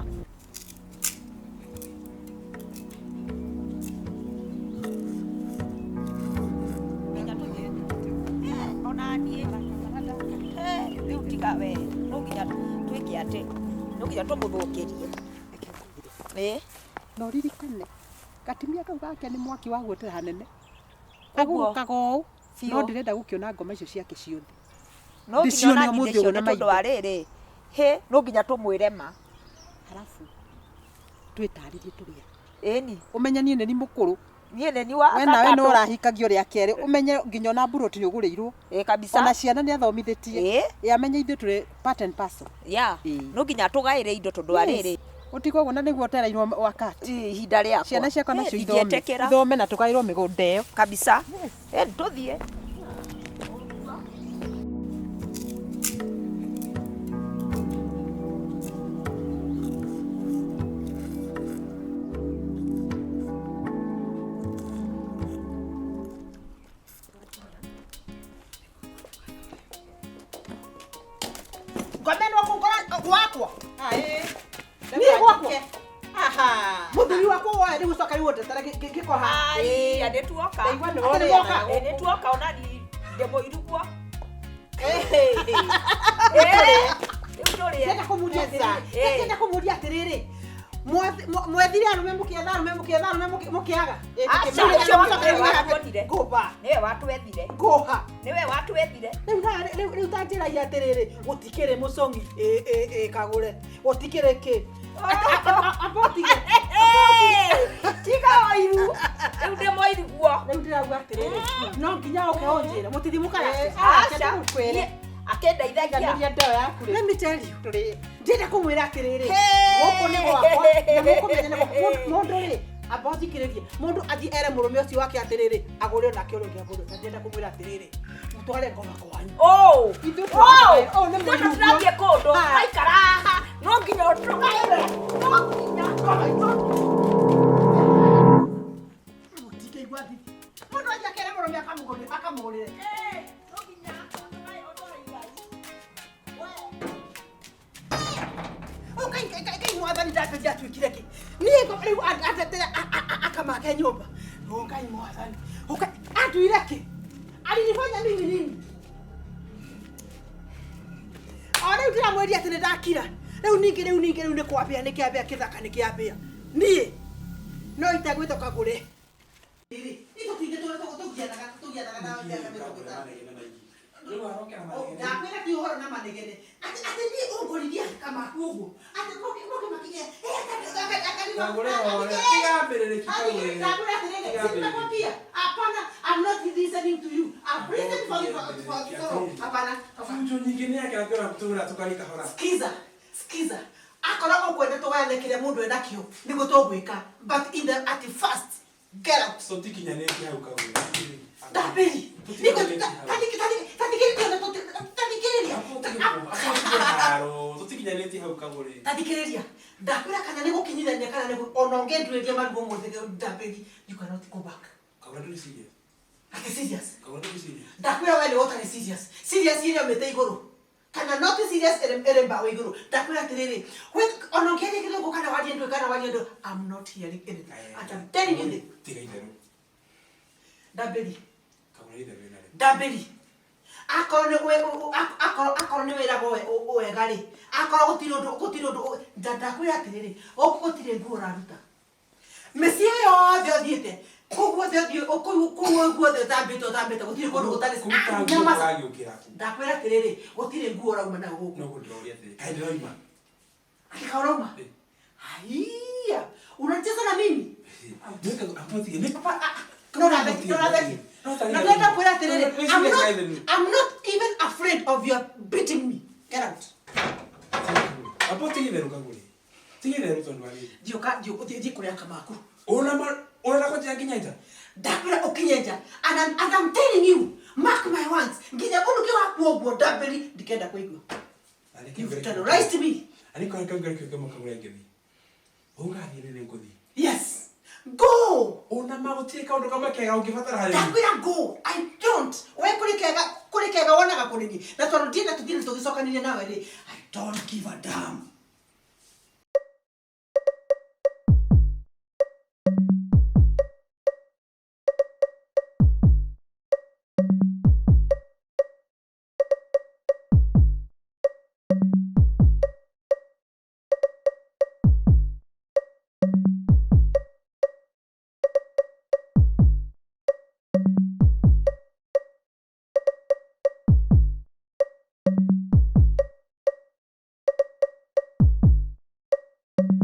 Ona niĩ. Rĩu tiga we no nginya twĩke atĩ no nginya tũmũthũkĩrie. Ĩĩ. Na ũririkane gatumia kau gake nĩ mwaki wa guotera hanene. Ũguo. Agũrũkaga ũũ. Biũ. No ndĩrenda gũkĩona ngoma icio ciake ciothe. No nginya Ndĩcione ona ũmũthĩ niĩ ũguo na ndĩcione tondũ wa maitho. rĩrĩ hĩ no nginya tũmwĩre ma. Halafu twĩtarĩrie tũrĩa. Ĩni. Ũmenye niĩ nĩ ni mũkũrũ. Niĩ nĩ ni wa We nawe no gatatũ. ũrahikagio rĩa kerĩ ũmenye nginya ona mburoti nĩ ũgũrĩirwo. Ĩ kabisa. Ona ciana nĩ athomithĩtie. Ĩ. Amenye ithuĩ tũrĩ part and parcel. Ya. No nginya tũgaĩre indo tondũ wa rĩrĩ. Ũtiga ũguo na nĩguo ũtereirwo wakati. Ihinda rĩakwa. Ciana ciakwa nacio ithome. Ndingĩtĩkĩra. Ithome na tũgaĩrwo mĩgũnda ĩyo. Kabisa. Ĩ tũthiĩ. Ngomenwo kũngora gwakwa. Niĩ gwakwa? Mũthuri wakwa woe rĩu ũcoka rĩu ũndetere ngĩkoha. Ai, nĩ tuoka. Ndaigua nĩ Atĩ nĩ worĩa tuoka. nayo. Ĩ, nĩ tuoka ona ni ndĩ mũiru guo. Ndĩrenda kũmũria atĩrĩrĩ. Ndĩrenda kũmũria atĩrĩrĩ. Mwethire arume mukietha arume mukietha arume mukiaga. Aca, ũcio nĩwe watuonire. Ngũba. Nĩwe watwethire. Ngũha. Nĩwe watwethire. Rĩu rĩu rĩu ta njĩra atĩrĩrĩ gũtikĩrĩ mũcong'i ĩ ĩ ĩ kagũre gũtikĩrĩ kĩ. Amba ũtige. Tiga ũiru. Rĩu ndĩ mũiru guo. Rĩu ndĩrauga atĩrĩrĩ no nginya ũke ũnjĩre mũtithi mũkaracia. Aca. Akĩndeithagia. Iganĩria ndeo yaku rĩ. Let me tell you. Ndĩrenda kũmwĩra atĩrĩrĩ Hey! gũkũ nĩ gwakwa na mũkũmenya nĩ gwakwa mũndũ rĩ amba ũthikĩrĩrie mũndũ athiĩ ere mũrũme ũcio wake atĩrĩrĩ agũre onake ũrĩa ũngĩ agũre na ndĩrenda kũmwĩra atĩrĩrĩ mũtware ngoma kwanyu. Oh! Ithuĩ Oh! tũrathiĩ- oh, nĩ Ithuĩ mũiru guo. tũtirathiĩ kũndũ. Ah. Twaikara haha. No nginya ũtũgaĩre. No nginya. Mũtingĩigua thithi. Mũndũ athiĩ akere mũrũme akamũgũrĩre akamũgũrĩre. No nginya ũtware igai. Ngai mwathani ndateria atuĩkire kĩ niĩ rĩu andetera akamake nyũmba Ngai mwathani anduire kĩ alinifanya mimi nini o rĩu ndĩramwĩria atĩ nĩ ndakira rĩu ningĩ rĩu ningĩ rĩu nĩ kwambĩa nĩ kĩambĩa kĩthaka nĩ kĩambĩa niĩ no itegwĩtwo kagũre tũgianaga na mĩaka mĩrongo ĩtano ndakwĩra ti ũhoro na manegene atĩ atĩ niĩ ũngorithia kamaku ũguo atĩ mũkĩmakinyia Kagũre hore, tigambĩrĩrĩki kagũre. ndakwĩra atĩrĩrĩ sitakwambia hapana I'm not listening to you I've listened for you for so hapana Bunjo nyingĩ nĩ yake atwĩra tũra tũkari kahora. skiza skiza akorwo ũkwenda tũgayane kĩrĩa mũndũ enakĩo nĩguo tũgwĩka but in the at first get out Tũtikinyanĩtie hau kagũre. ndambĩri tathikĩrĩria Haro, tũtikinyanĩtie hau kagũre. tathikĩrĩria ndakwĩra kana nĩ gũkinyithania kana nĩ ona ũngĩnduĩria marigũ mũthĩ ndambĩri you cannot go back Kagũre ndũrĩ serious. atĩ serious Kagũre ndũrĩ serious. ndakwĩra we nĩ ũtarĩ serious serious ĩrĩa ũmĩte igũrũ kana not serious ĩrĩ mbaũ igũrũ ndakwĩra atĩrĩrĩ ona ũngĩaria gĩthũngũ kana warie ndũĩ kana warie ndũĩ I'm not hearing anything and I'm telling you this Tiga itherũ. ndambĩri Kagũre itherũ wĩna rĩ. ndambĩri akorwo nĩ akorwo akorwo nĩ wĩragwo wega rĩ akorwo gũtirĩ ũndũ gũtirĩ ũndũ ndakwĩra atĩrĩrĩ gũkũ gũtirĩ nguo ũraruta mĩciĩ yothe ũthiĩte kũu guothe ũthiĩ kũu kũu guothe ũtambĩte ũtambĩte gũtirĩ kũndũ gũtarĩ Kũruta Ah, nguo nyama ũragĩũkĩra kũ. ndakwĩra atĩrĩrĩ gũtirĩ nguo ũrauma nayo gũkũ No gũndĩroria atĩrĩ. Kaĩ ndĩroima. Hakika ũrauma haiya unacheza na mimi No, no, no, no, no, I'm not even afraid of your beating me. Get out. Amba ũtige itherũ kagũre. Tiga itherũ tondũ wa rĩrĩ. Ndiũka thiĩ kũrĩa kamaku. Ona ma ũrenda kũnjĩra nginya nja? Ndakwĩra ũkinye nja. And I'm telling you, mark my words, nginya ũnuke waku ũguo ndambĩri ndikenda kũigua. You've terrorized me. Arĩ kora kau kau kau kagũre ngĩthiĩ. Ũgathiĩ nĩ ngũthiĩ. Yes. Go. Ona ma gũtirĩ kaũndũ kamwe kega ũngĩbatara harĩ niĩ. Ndakwĩra go. I don't. We kũrĩ kega kũrĩ kega wonaga kũrĩ niĩ. Na tondũ ndienda tũthiĩ tũgĩcokanĩria nawe rĩ, I don't give a damn.